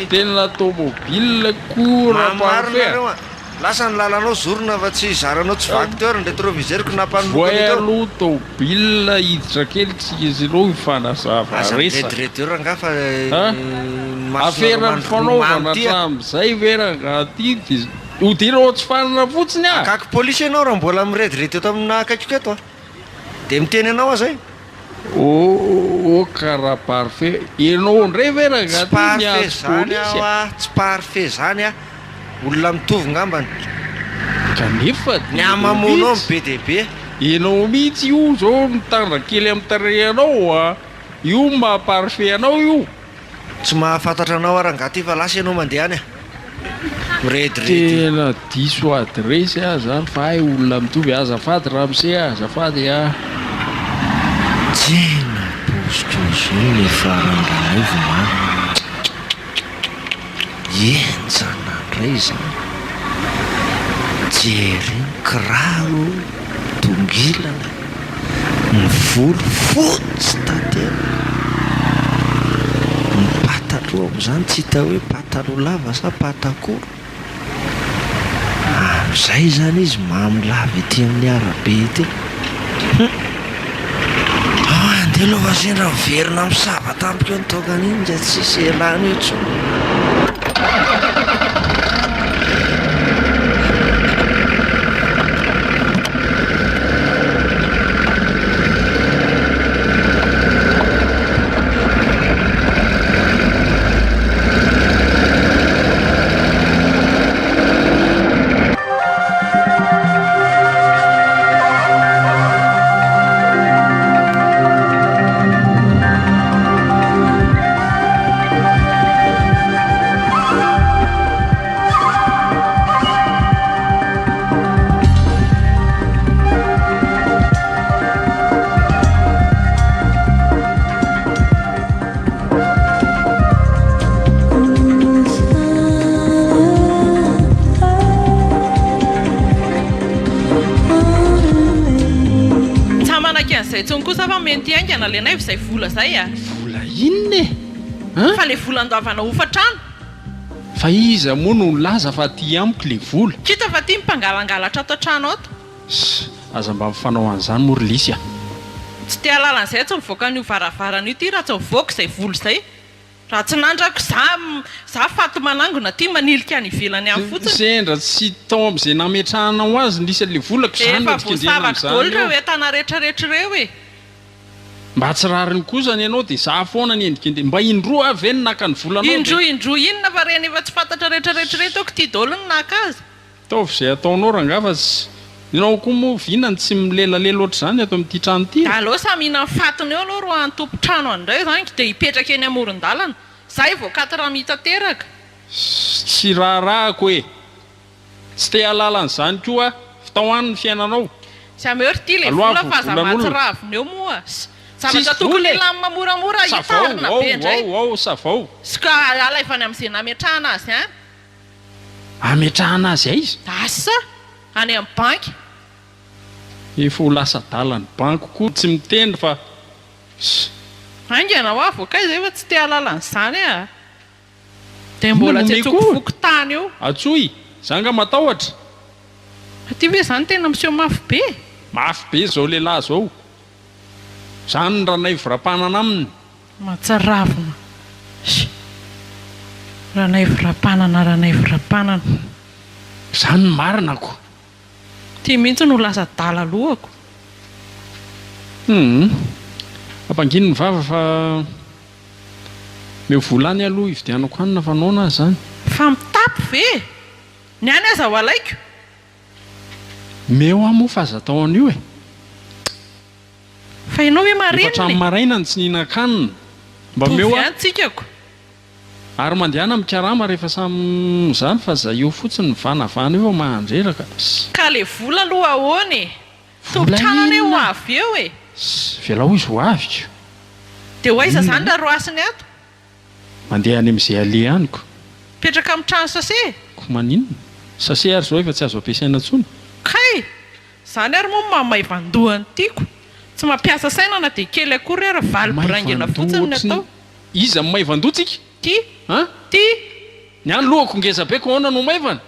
Tena tômôbile ko raha Mamy marina parfait a! nareo a! Lasa ny lalanao zorona fa tsy zaranao tsy vaky teo ary ny retroviseur-ko nampaniloko Voay an'io teo. aloha tôbile hiditra kely tsika sy ireo hifanazava Aza resaka. mirediredy eo rangahy fa A! ny masonareo Afera mandroa nifanaovana mamy ty a! hatramin'izay ve rangahy ty de Hodinao tsy fanina fotsiny ah! Akaky polisy ianao raha mbola mirediredy eto amina akaikiko eto a! Dia miteny anao aho zay. Oh oh karaha parfait enao ndray ve Tsy rangaha ty parfait miantso zany polisy aho a! a! Tsy parfait zany a! Olona mitovy ngambany. Kanefa Ny dia enao hamamoanao no mihitsy be dia be. Enao mihitsy io zao mitandra kely amin'ny tarehinao a! Io maha parfait anao io. Tsy mahafantatra anao aho rangahy ty fa lasa ianao mandeha any a! Mirediredy. Tena diso adiresy aho zany fa hay olona mitovy azafady ramose a azafady a. Tena paoziko zao le faranganaivo man. Henjana ndray zany. Jereo ny kiraro. Mitongilana ny volo fotsy tanteraka. Ny pataloha amin'izany tsy hita hoe pataloha lava sa patakoro. Amin'izay izany izy mamo lava ety amin'ny arabe ety. Hum! Andeha aloha fa sendra miverina misava tampoka eo ny toakany iny ka tsisy ialana eo intsony. Tsa manaiky an'izay intsony kosa fa mety haingana Lenaivo izay vola izay a! Vola inona e? An? Fa le vola andoavana hofantrano. Fa iza moa no nilaza fa aty amiko le vola? Kita fa ty mpangalangalatra ato an-trano ato. Ss, aza mba mifanao an'izany moa ry Lisy a! Tsy te hahalala an'izay tsy mivoaka an'io varavarana io ty raha tsy mivoaka izay vola izay. Raha tsy nandrako za za faty manangona aty manilika any ivelany any fotsiny. Sendra tsy tao amin'izay nametrahanao azy ny isan'ilay volako izany Efa no endrikendrehana voasavako amin'izany daholo ireo eo. entana retraretra ireo e. Mba tsy rariny kosa ny anao dia za foana ny endrikendrehana. Mba indroa aho ve no naka ny volanao dia. Indroa indroa inona fa reny efa tsy fantatra retraretra ireto aoko ty daholo no naka azy. Ataovy izay ataonao rangaha fa tsy. Ianao koa moa vinany tsy milelalela ohatr'izany ato amin'ity trano ity e. Aleo samy hihinan'ny fatiny eo aloha ro antompon-trano any indray izany dia hipetraka eny amoron-dalana. Zay vao quatre raha mitateraka. Tsy raharahako e! Tsy te hahalala an'izany koa aho. Vitao any ny fiainanao. Tsy ameo ry ty le vola Aloavy fa aza volan'olona. mahatsiravina eo moa. Zavatra Tsisy tokony vola e! hilamina moramora Savao, hitarina ao, be indray. ao, ao, savao. Sy ka alaivo any amin'izay nametrahana azy any. Ametrahana azy aiza? Asa! Any amin'ny banky. Efa ho lasa adala ny banky koa tsy miteny fa ss. Haingana hoa avoakay izay fa tsy te hahalala an'izany ah. Dia Inona mbola no tsy omeko? antsoiko fokontany eo. Antsoy! Za nga matahotra? Fa ty ve zany tena miseho mafy be e? Mafy be zao lehilahy zao. Zany ny Ranaivo Rapanana aminy. Mahatsiravina. Sh. Ranaivo Rapanana Ranaivo Rapanana. Zany ny marina ko. Ty mihitsy no lasa adala lohako. Humm. Ampangino ny vava fa meo vola any aloha hividianako hanina fa noana aho zany. Fa mitapy ve? Ny any aza ho alaiko. Meo aho moa fa aza atao an'io e. Fa ianao ve Efa marenina hatramin'ny e? maraina no tsy nihinan-kanina. Mba meo Mitovy aho. ihany tsika ko. Ary mandehana mikarama rehefa samy izany fa zay eo fotsiny mivanavana eo fa mahandreraka. Ka le vola aloha ahoana e? Vola Tompon-trano anie ho inona? avy eo e! Velao izy ho avy ko. Dia ho aiza Inona izany moa? raha roasiny ato? Mandeha any amin'izay aleha any ko. Mipetraka amin'ny trano sase e! Ko maninona? Sase ary izao efa tsy azo ampiasaina intsony. Kay! Izany ary moa no maha maivan-doha ny tiako. Tsy mampiasa saina na dia kely akory ary valy boraingina Maivan-doha fotsiny ny ohatry ny atao. Iza no maivan-doha tsika? Ty! An? Ty! Ny ahy ny lohako ngeza be ko ahoana no maivana?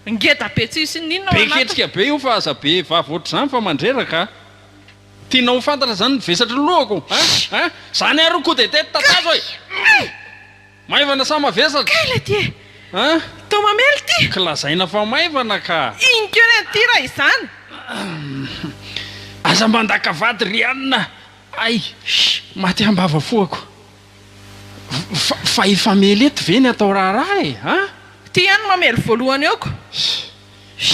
Ngeda be tsisy n'inona ao Be anatiny. ketrika be io fa aza be vava ohatr'izany fa mandreraka a! Tianao ho fantatra zany ny vesatry ny lohako? An? An? Zany ary ry coup de tête tatazo e! Maivana sa mavesatra? Kay le ty e! An? Toa mamely ty! Ka lazaina fa maivana ka! Iny keo re ty raha izany! Aza mandaka vady ry anona! Hay! Maty ambava foako! Fa, fa hifamely eto ve ny atao raharaha e? An? Ty ihany mamely voalohany eo ko!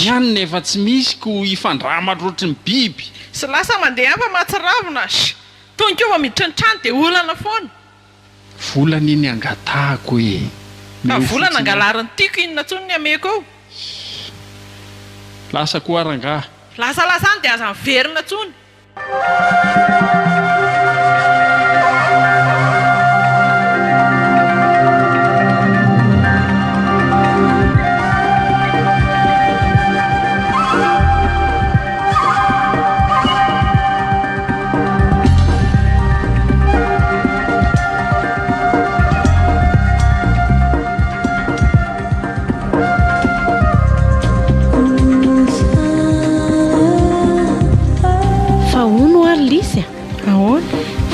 Ny anona efa tsy misy ko hifandramatra ohatry ny biby! Sy lasa mandeha any fa mahatsiravina! Tony koa vao miditra ny trano dia olana foana! Vola anie ny angatahako e! Ka Meo vola fotsiny aho. nangalarin'ny tiako inona intsony ny ameko eo? Lasa koa rangaha. Lasalasa any dia aza miverina intsony.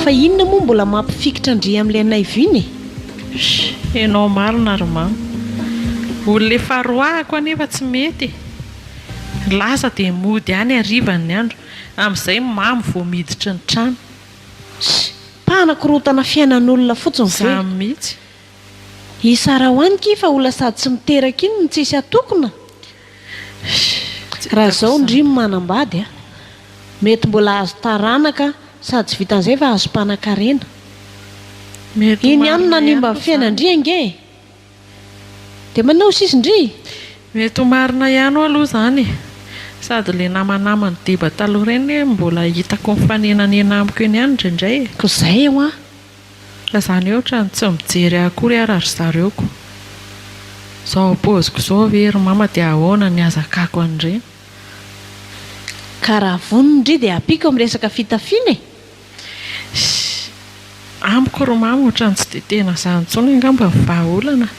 Fa inona moa mbola mampifikitra an-dry amin'ilay Naivo iny e? Sh, enao marina ry mama. Olona efa roahako anefa tsy mety e. Lasa dia mody any hariva ny andro, amin'izay mamo vao miditra ny trano. Sh, mpanakorotana fiainan'olona fotsiny ve? Izany mihitsy. I Sarah ho any ki fa olona sady tsy miteraka iny no tsisy atokona. Sh, Raha izao ndry manambady a. Mety mbola azo taranaka sady tsy vitan'izay fa azo mpanakarena. Mety ho Iny ihany no marina ihany nanimba ny aloha izany. fiainan-dry ange e. Dia manao sisy ndry. Mety ho marina ihany ho'a aloha izany e. Sady ilay namanaman'i Deba taloha ireny anie mbola hitako mifanenanena amiko eny ihany indraindray e. Ko izay ho'a. Fa izany hoe ohatran'ny tsy mijery ahy akory ara ry zareo ko. Izao paoziko izao ve ry mama dia ahoana ny hazakako an'ireny? Ka raha vonona ndry dia ampiako amin'ny resaka fitafiana e! Ssy, amiko ry mama ohatran'ny tsy dia tena izany intsony angamba ny vahaolana.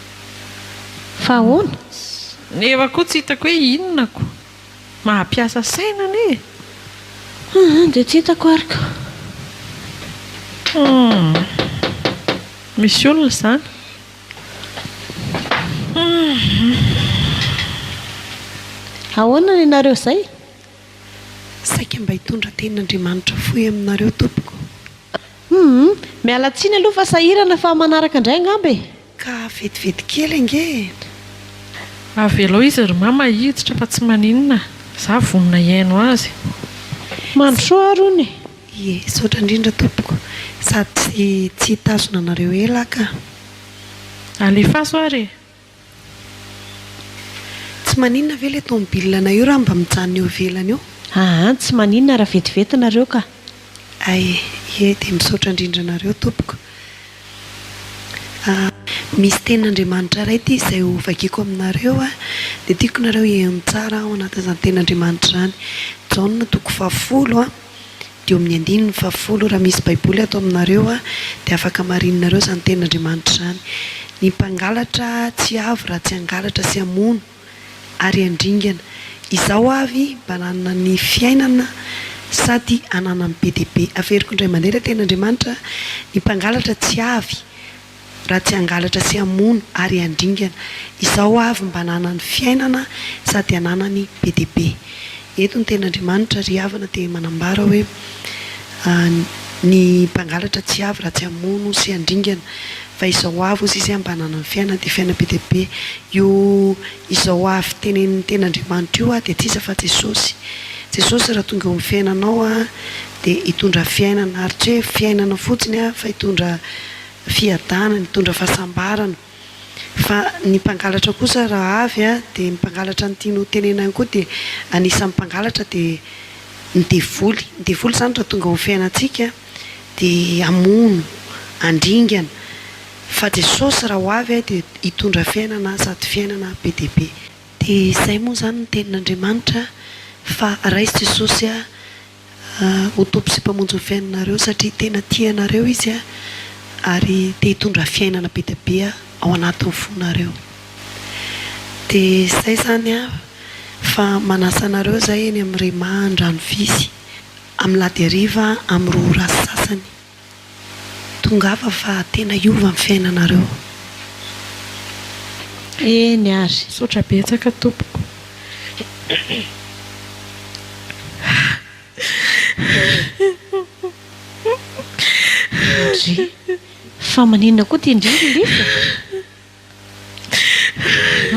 Fa ahoana? Nefa koa tsy hitako hoe inona ko. Mampiasa saina anie e! Hum, dia tsy hitako ary ko. Hum, misy olona izany. Hum. Ahoana ny anareo izay? Saika mba hitondra tenin'Andriamanitra fohy aminareo tompoko. Humm, miala tsiny aloha fa sahirana fa manaraka indray angamba e! Ka vetivety kely ange e! Avelao izy ry mama hiditra fa tsy maninona, za vonona hihaino azy. Mandrosoa ary hono e! Ie, misaotra indrindra tompoko, sady tsy tsy hitazona anareo ela aho ka. Alefaso ary e! Tsy maninona ve ilay tomobilina-nay io raha mba mijanona eo ivelany eo? Aa, tsy maninona raha vetivety nareo ka. Ay, ie, dia misaotra indrindra anareo tompoko. Ah, misy tenin'Andriamanitra iray ity izay ho vakiako aminareo, dia tiako nareo hiheno tsara ao anatin'izany tenin'Andriamanitra izany. Jaona toko fahafolo, dia eo amin'ny andininy fahafolo. Raha misy Baiboly ato aminareo, dia afaka marininareo izany tenin'Andriamanitra izany. Ny mpangalatra tsy avy raha tsy hangalatra sy hamono. ary handringana. Izaho avy mba nanana ny fiainana sady hananany be dia be. Averiko indray mandeha ilay tenin'Andriamanitra, ny mpangalatra tsy avy raha tsy hangalatra sy hamono ary handringana. Izaho avy mba hananany fiainana sady hananany be dia be. Eto ny tenin'Andriamanitra ry havana dia manambara hoe ny mpangalatra tsy avy raha tsy hamono sy handringana fa izao avy hozy izy mba hananany fiainana dia fiainana be dia be. Io izao avy tenenin'ny tenin'Andriamanitra io dia tsy iza fa Jesosy. Jesosy raha tonga eo amin'ny fiainanao dia hitondra fiainana ary tsy hoe fiainana fotsiny fa hitondra fiadanana, hitondra fahasambarana. Fa ny mpangalatra kosa raha avy dia ny mpangalatra ny tiany ho tenenina ihany koa dia anisan'ny mpangalatra dia ny devoly. Ny devoly izany raha tonga ao amin'ny fiainantsika dia hamono, handringana. Fa Jesosy raha ho avy dia hitondra fiainana sady fiainana be dia be. Dia izay moa izany ny tenin'Andriamanitra fa raiso Jesosy ho Tompo sy Mpamonjy ny fiainanareo satria tena tia anareo Izy ary te hitondra fiainana be dia be ao anatin'ny fonareo. Dia izay izany fa manasa anareo izahay eny amin'ny Rhema Andranovisy amin'ny alahady hariva amin'ny roa ora sy sasany. Tongava fa tena hiova ny fiainanareo. Eny ary. Misaotra betsaka tompoko. Ndry. Fa maninona koa ty ndry ry Lisa?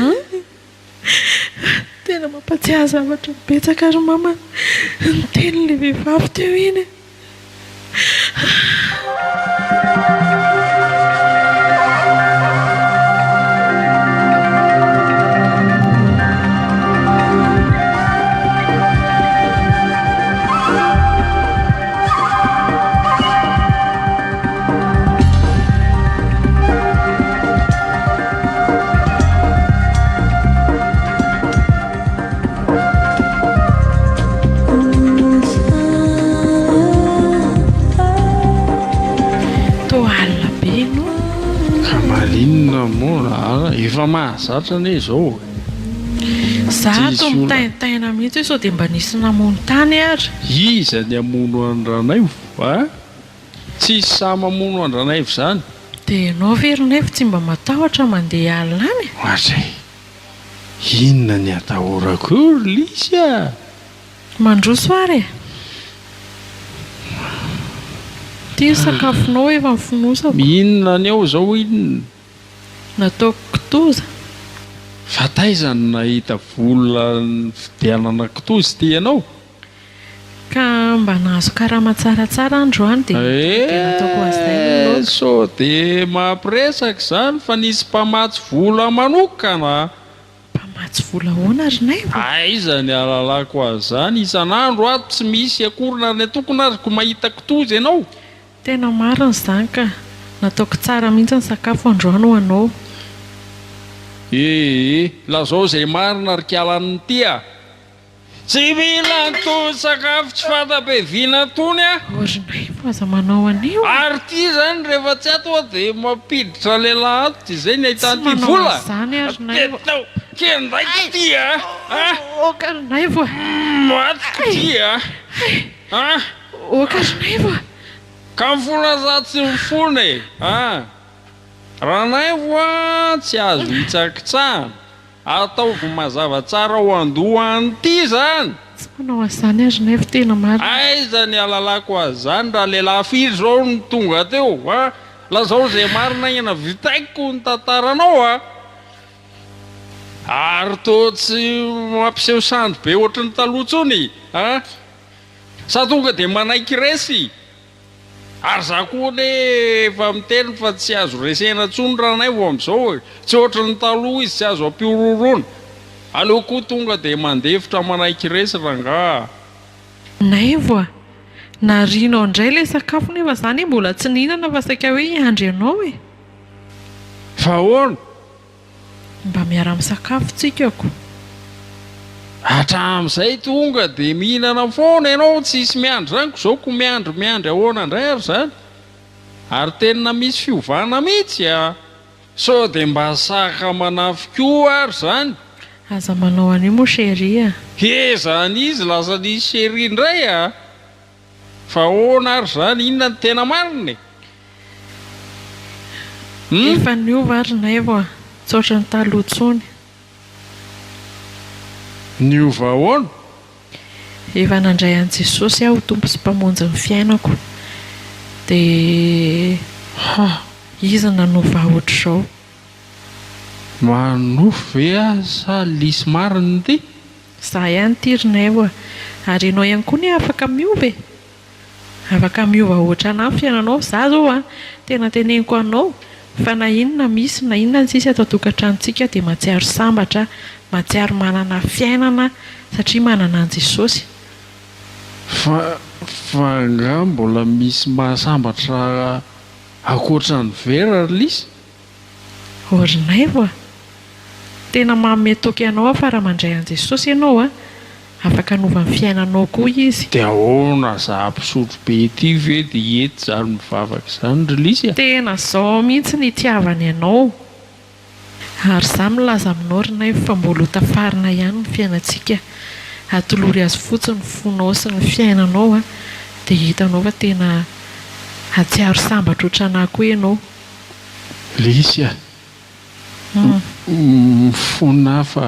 An? Tena mampatsiahy zavatra betsaka ry mama ny tenin'ilay vehivavy teo iny e. Toa alina be no. Ka maninona moa raha efa mahazatra anie izao e. Za Tsisy toa olana. mitaintaina mihitsy hoe sao dia mba nisy namono tany ary. Iza ny hamono an'i Ranaivo a? Tsisy sahy mamono an-dRanaivo izany. Dia ianao ve ry Naivo tsy mba matahotra mandeha alina any? Ohatray! Inona ny atahorako eo ry Lisy a! Mandroso ary e! Ity ny sakafonao efa nifonosako. Inona ny ao izao inona? Nataoko kitoza. Fa taiza no nahita vola nividianana kitoza ity ianao? Ka mba nahazo karama tsaratsara androany dia dia nataoko azy izay ny Eh, laoka. sao dia mampiresaka izany fa nisy mpamatsy vola manokana. Mpamatsy vola ahoana ry Naivo? Aiza ny ahalalako azy izany, isan'andro ato tsy misy akory na ny atokona ary ko mahita kitoza ianao. Tena marina izany ka! Nataoko tsara mihitsy ny sakafo androany ho anao. Eh eh, lazao izay marina ry kialan'ity a! Tsy mila an'itony sakafo tsy fanta-piaviana itony aho. O ry Naivo aza manao an'io e! Ary ity izany rehefa tsy ato aho dia mampiditra lehilahy ato dia izay ny Tsy ahitana ity manao vola. an'izany aho ry Naivo. Tena kendaiko ity a! A! Oka ry Naivo a! Matiko ity a! A! Oka ry Naivo a! Ka mifona sa tsy mifona e! A! Ranaivo a! Tsy azo hitsakitsahana. Ataovy mazava tsara ao andohan'ity zany! Tsy manao an'izany aho ry Naivo, tena marina. Aiza ny ahalalako azy zany raha lehilahy firy zao no tonga teo a! Lazao zay marina aingana vitaiko ny tantaranao a! Ary toa tsy mampiseho sandry be ohatry ny taloha tsony a! Sa tonga dia manaiky resy? Ary za koa anie efa miteny fa tsy azo resena tsony Ranaivo amzao e! Tsy ohatry ny taloha izy tsy azo ampihorohoroana. Aleo koa tonga dia mandefitra manaiky resy rangaha a! Naivo a! Narianao indray ilay sakafo nefa za anie mbola tsy nihinana fa saika hoe hiandry anao e! Fa ahoana? Mba miara-misakafo tsika ko. Hatramin'izay tonga dia mihinana foana ianao tsisy miandry zany ko zao ko miandry miandry ahoana indray ary zany? Ary tena misy fiovana mihitsy a! Sao dia mba saka manafy koa ary zany? Aza manao an'io moa chérie a! He zany izy lasa nisy chérie indray a! Fa ahoana ary zany? Inona no tena marina e? Hum? Efa niova ary Naivo a! Tsy ohatran'ny taloha intsony. Niova ahoana? Efa nandray an'i Jesosy aho ho Tompo sy Mpamonjy ny fiainako. Dia Ha! Izy no nanova ahy ohatr'izao. Manonofy ve aho sa lisy marina ity? Za ihany ity ry Naivo a! Ary ianao ihany koa anie afaka miova e! Afaka miova ohatranà ny fiainanao, za zao a, tena teneniko anao fa na inona misy na inona tsisy ato an-tokantranontsika dia mahatsiaro sambatra aho, mahatsiaro manana fiainana satria manana an'i Jesosy. Fa fa angaha mbola misy mahasambatra ankoatra ny vera ry Lisy? O ry Naivo a! Tena manome toky anao aho fa raha mandray an'i Jesosy ianao a, afaka hanova ny fiainanao koa Izy. Dia ahoana za mpisotro be ity ve dia hety izany mivavaka izany ry Lisy a? Tena zao mihitsy ny itiavany anao. Ary za milaza aminao ry Naivo fa mbola ho tafarina ihany ny fiainantsika. Atolory azy fotsiny ny fonao sy ny fiainanao a, dia hitanao fa tena hahatsiaro sambatra ohatranà koa ianao. Lisy a! Mifona aho fa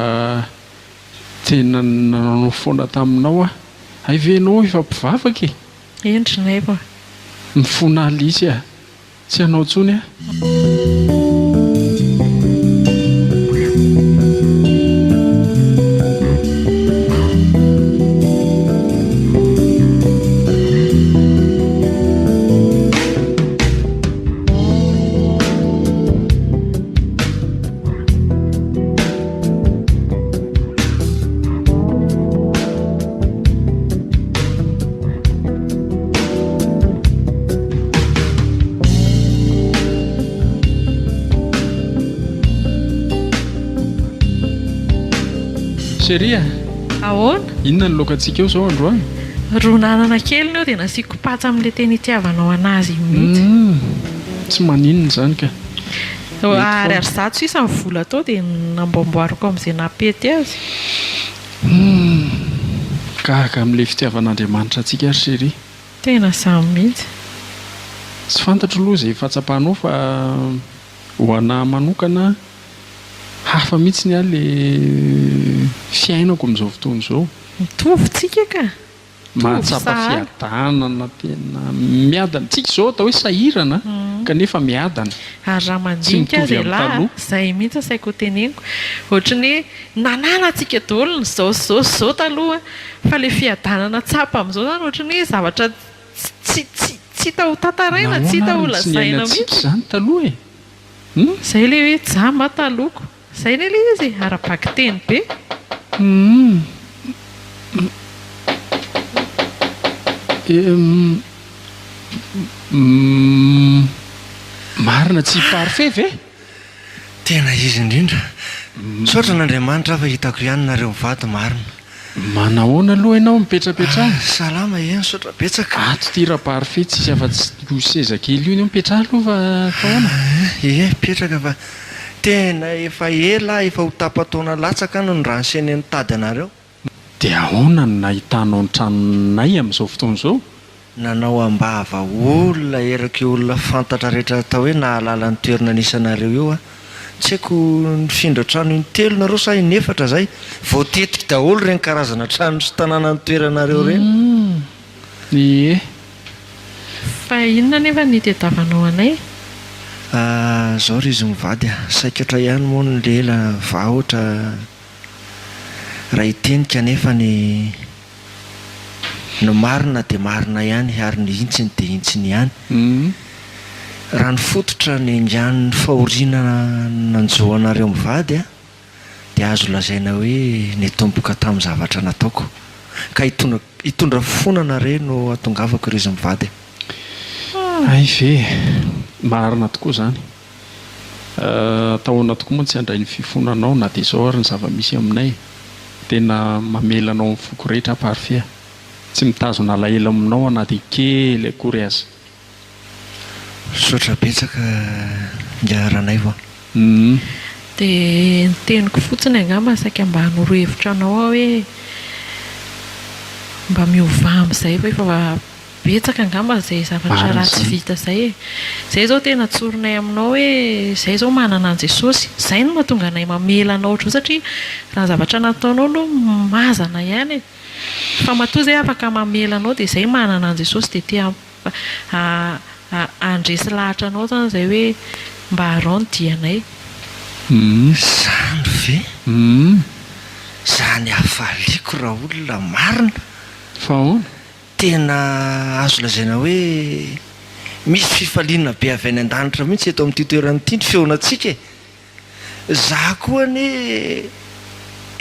tena nanao foana taminao aho. Hay ve ianao efa mpivavaka e? Eny ry Naivo a! Mifona aho Lisy a! Tsy hanao intsony aho. Chérie a! Ahoana? Inona ny laokantsika eo izao androany? Ron'anana kely ny eo dia nasiako patsa amin'ilay tena itiavanao an'azy iny mihitsy. Humm! Tsy maninona izany ka. Mety foana. Ariary zato sisa ny vola tao dia namboamboariko amin'izay naha-pety azy. Humm! Gaga amin'ilay fitiavan'Andriamanitra antsika ry chérie. Tena izany mihitsy. Tsy fantatro aloha izay fahatsapanao fa ho anà manokana hafa mihitsy ny ahy le fiainako amin'izao fotoana izao. Mitovy tsika ka! Mitovy Mahatsapa sahala. fiadanana tena miadana. Tsika izao atao hoe sahirana kanefa miadana. Ary raha Tsy mandinika mitovy aza amin'ny elah, taloha. izay mihitsy no saiko hoteneniko. Ohatry ny hoe nananantsika daholo ny izao sy izao sy izao taloha fa ilay fiadanana tsapa amin'izao izany ohatry ny hoe zavatra tsy tsy tsy hita ho tantaraina, tsy Nahoana hita ary ho no tsy lazaina niainantsika mihitsy. izany taloha e? Hum? Izay ilay hoe jamba taloha. Izay anie ilay izy e, ara-bakiteny be. Hum. Hum. Hum. Marina tsy parfait ve? Tena izy indrindra. Misaotra an'Andriamanitra aho fa hitako ihany nareo mivady marina. Manahoana aloha ianao mipetrapetraha? Salama e, misaotra betsaka. Ato ity Raparfait tsisy afa-tsy io seza kely io, mipetraha aloha fa ataona. Ie, mipetraka fa tena efa ela aho, efa ho tapa-taona latsaka aho no ni-renseigner nitady anareo. Dia ahoana no nahitanao ny tranonay amin'izao fotoana izao? Nanao am-bava olona eraky io olona fantatra rehetra atao hoe nahalala ny toerana nisy anareo io aho. Tsy haiko nifindra trano intelo nareo sa inefatra zay? Voatetiky daholo ireny karazana trano sy tanàna nitoeranareo ireny. Humm ie. Fa inona anefa no itediavanao anay? Ah, zao ry izy mivady a, saikatra ihany moa ny lela vahotra raha hitenika anefa ny. Ny marina dia marina ihany ary ny hintsiny dia hintsiny ihany. Raha ny fototra niaingan'ny fahoriana nanjo anareo mivady dia azo lazaina hoe nitomboka tamin'ny zavatra nataoko. Ka hitondra fona anareo no hatongavako ry izy mivady. Hay ve e! Marina tokoa izany. Atao ahoana tokoa moa ny tsy handray ny fifonanao na dia izao ary ny zava-misy aminay. Tena mamela anao amin'ny foko rehetra aho Parfait a. Tsy mitazona alahelo aminao aho na dia kely akory aza. Misaotra betsaka ingahy Ranaivo a. Dia ny teniko fotsiny angamba saika mba hanoro hevitra anao aho hoe mba miovà amin'izay fa efa Betsaka angamba izay zavatra ratsy vita izay e. Izay izao tena tsorinay aminao hoe izay izao manana an'i Jesosy. Izay no mahatonga anay mamela anao ohatr'izao satria raha ny zavatra nataonao aloha mazana ihany e. Fa matoa izay afaka mamela anao dia izay manana an'i Jesosy dia te handresy lahatra anao izany izay hoe mba araho ny dianay. Izany ve? Izany hafaliako raolona marina. Fa ahoana? Tena azo lazaina hoe misy fifaliana be avy any an-danitra mihitsy eto amin'ity toerana ity ny feonantsika e! Za koa anie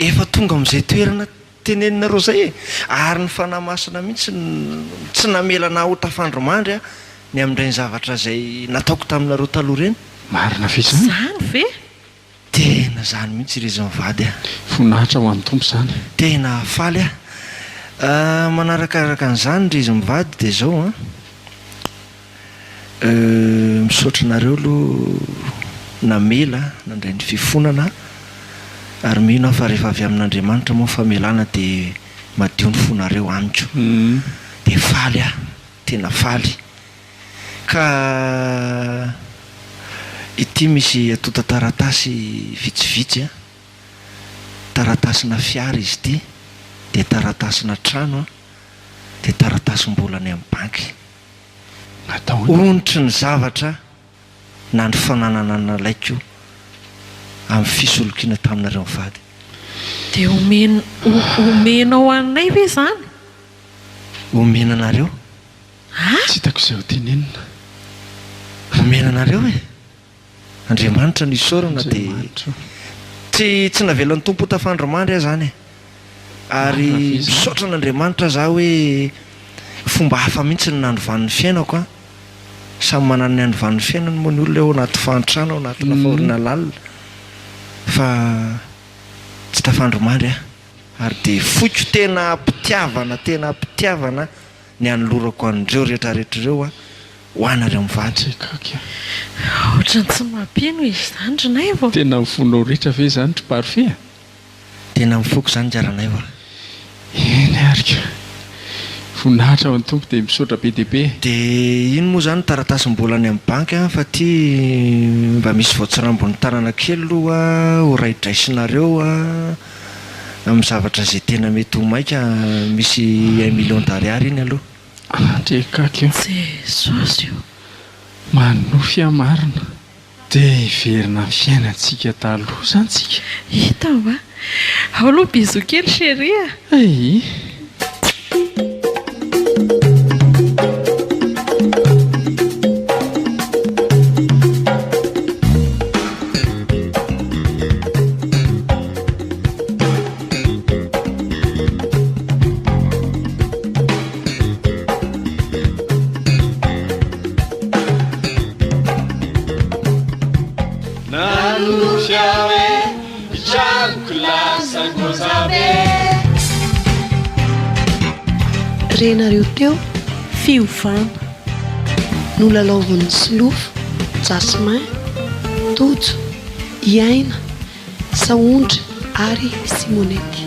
efa tonga amin'izay toerana teneninareo izay e! Ary ny Fanahy Masina mihitsy no tsy namela anah ho tafandry mandry aho ny amin'ireny zavatra izay nataoko taminareo taloha ireny. Marina ve izany? Izany ve? Tena zany mihitsy ry izy mivady a! Voninahitra ho an'ny Tompo izany. Tena faly aho. Manarakaraka an'izany ry izy mivady dia izao an! Misaotra anareo aloha namela, nandray ny fifonana ary mino aho fa rehefa avy amin'Andriamanitra moa ny famelana dia madio ny fonareo amiko. Dia faly aho, tena faly. Ka ity misy antontan-taratasy vitsivitsy an, taratasina fiara izy ity, dia taratasina trano an, dia taratasim-bola any amin'ny banky. Onitry ny zavatra na ny fananana nalaiko amin'ny fisolokiana taminareo mivady. Dia omen, omenao anay ve izany? Omena anareo. A! Tsy hitako izay ho tenenina. Omena anareo e! Andriamanitra no isaorana dia tsy tsy navelan'ny Tompo ho tafandry mandry aho izany e! Ary misaotra an'Andriamanitra za hoe fomba hafa mihitsy ny nanovany ny fiainako an! Samy manana ny hanovany ny fiainany moa ny olona eo anaty fahantrana ao anatina fahoriana lalina fa tsy tafandry mandry aho ary dia foiko tena am-pitiavana tena am-pitiavana ny hanolorako an'ireo rehetra rehetra ireo aho ho anareo mivady. Tsy gaga. Ohatran'ny tsy mampino izy izany ry Naivo. Tena amin'ny fonao rehetra ve izany ry Parfait a? Tena amin'ny foko izany nga Ranaivo a. Eny ary ka. Voninahitra ho an'ny Tompo dia misaotra be dia be. Dia iny moa izany taratasim-bola any amin'ny banky an, fa ity mba misy voatsirambin'ny tanana kely aloha ho raidraisinareo an, amin'ny zavatra izay tena mety ho maika, misy un million d'ariary iny aloha. Andriakaky o. Jesosy o. Manonofy aho marina. Dia hiverina amin'ny fiainantsika taloha izany tsika? Hita hoa. Ao aloha bisous kely chérie a. Ayy. Nanonofy aho e, ny tranoko lasa ngoza be. Renareo teo? Fiovana. Nolalaovin'i Solofo, Jasmin, Tojo, i Aina, Sahondra ary Simonety.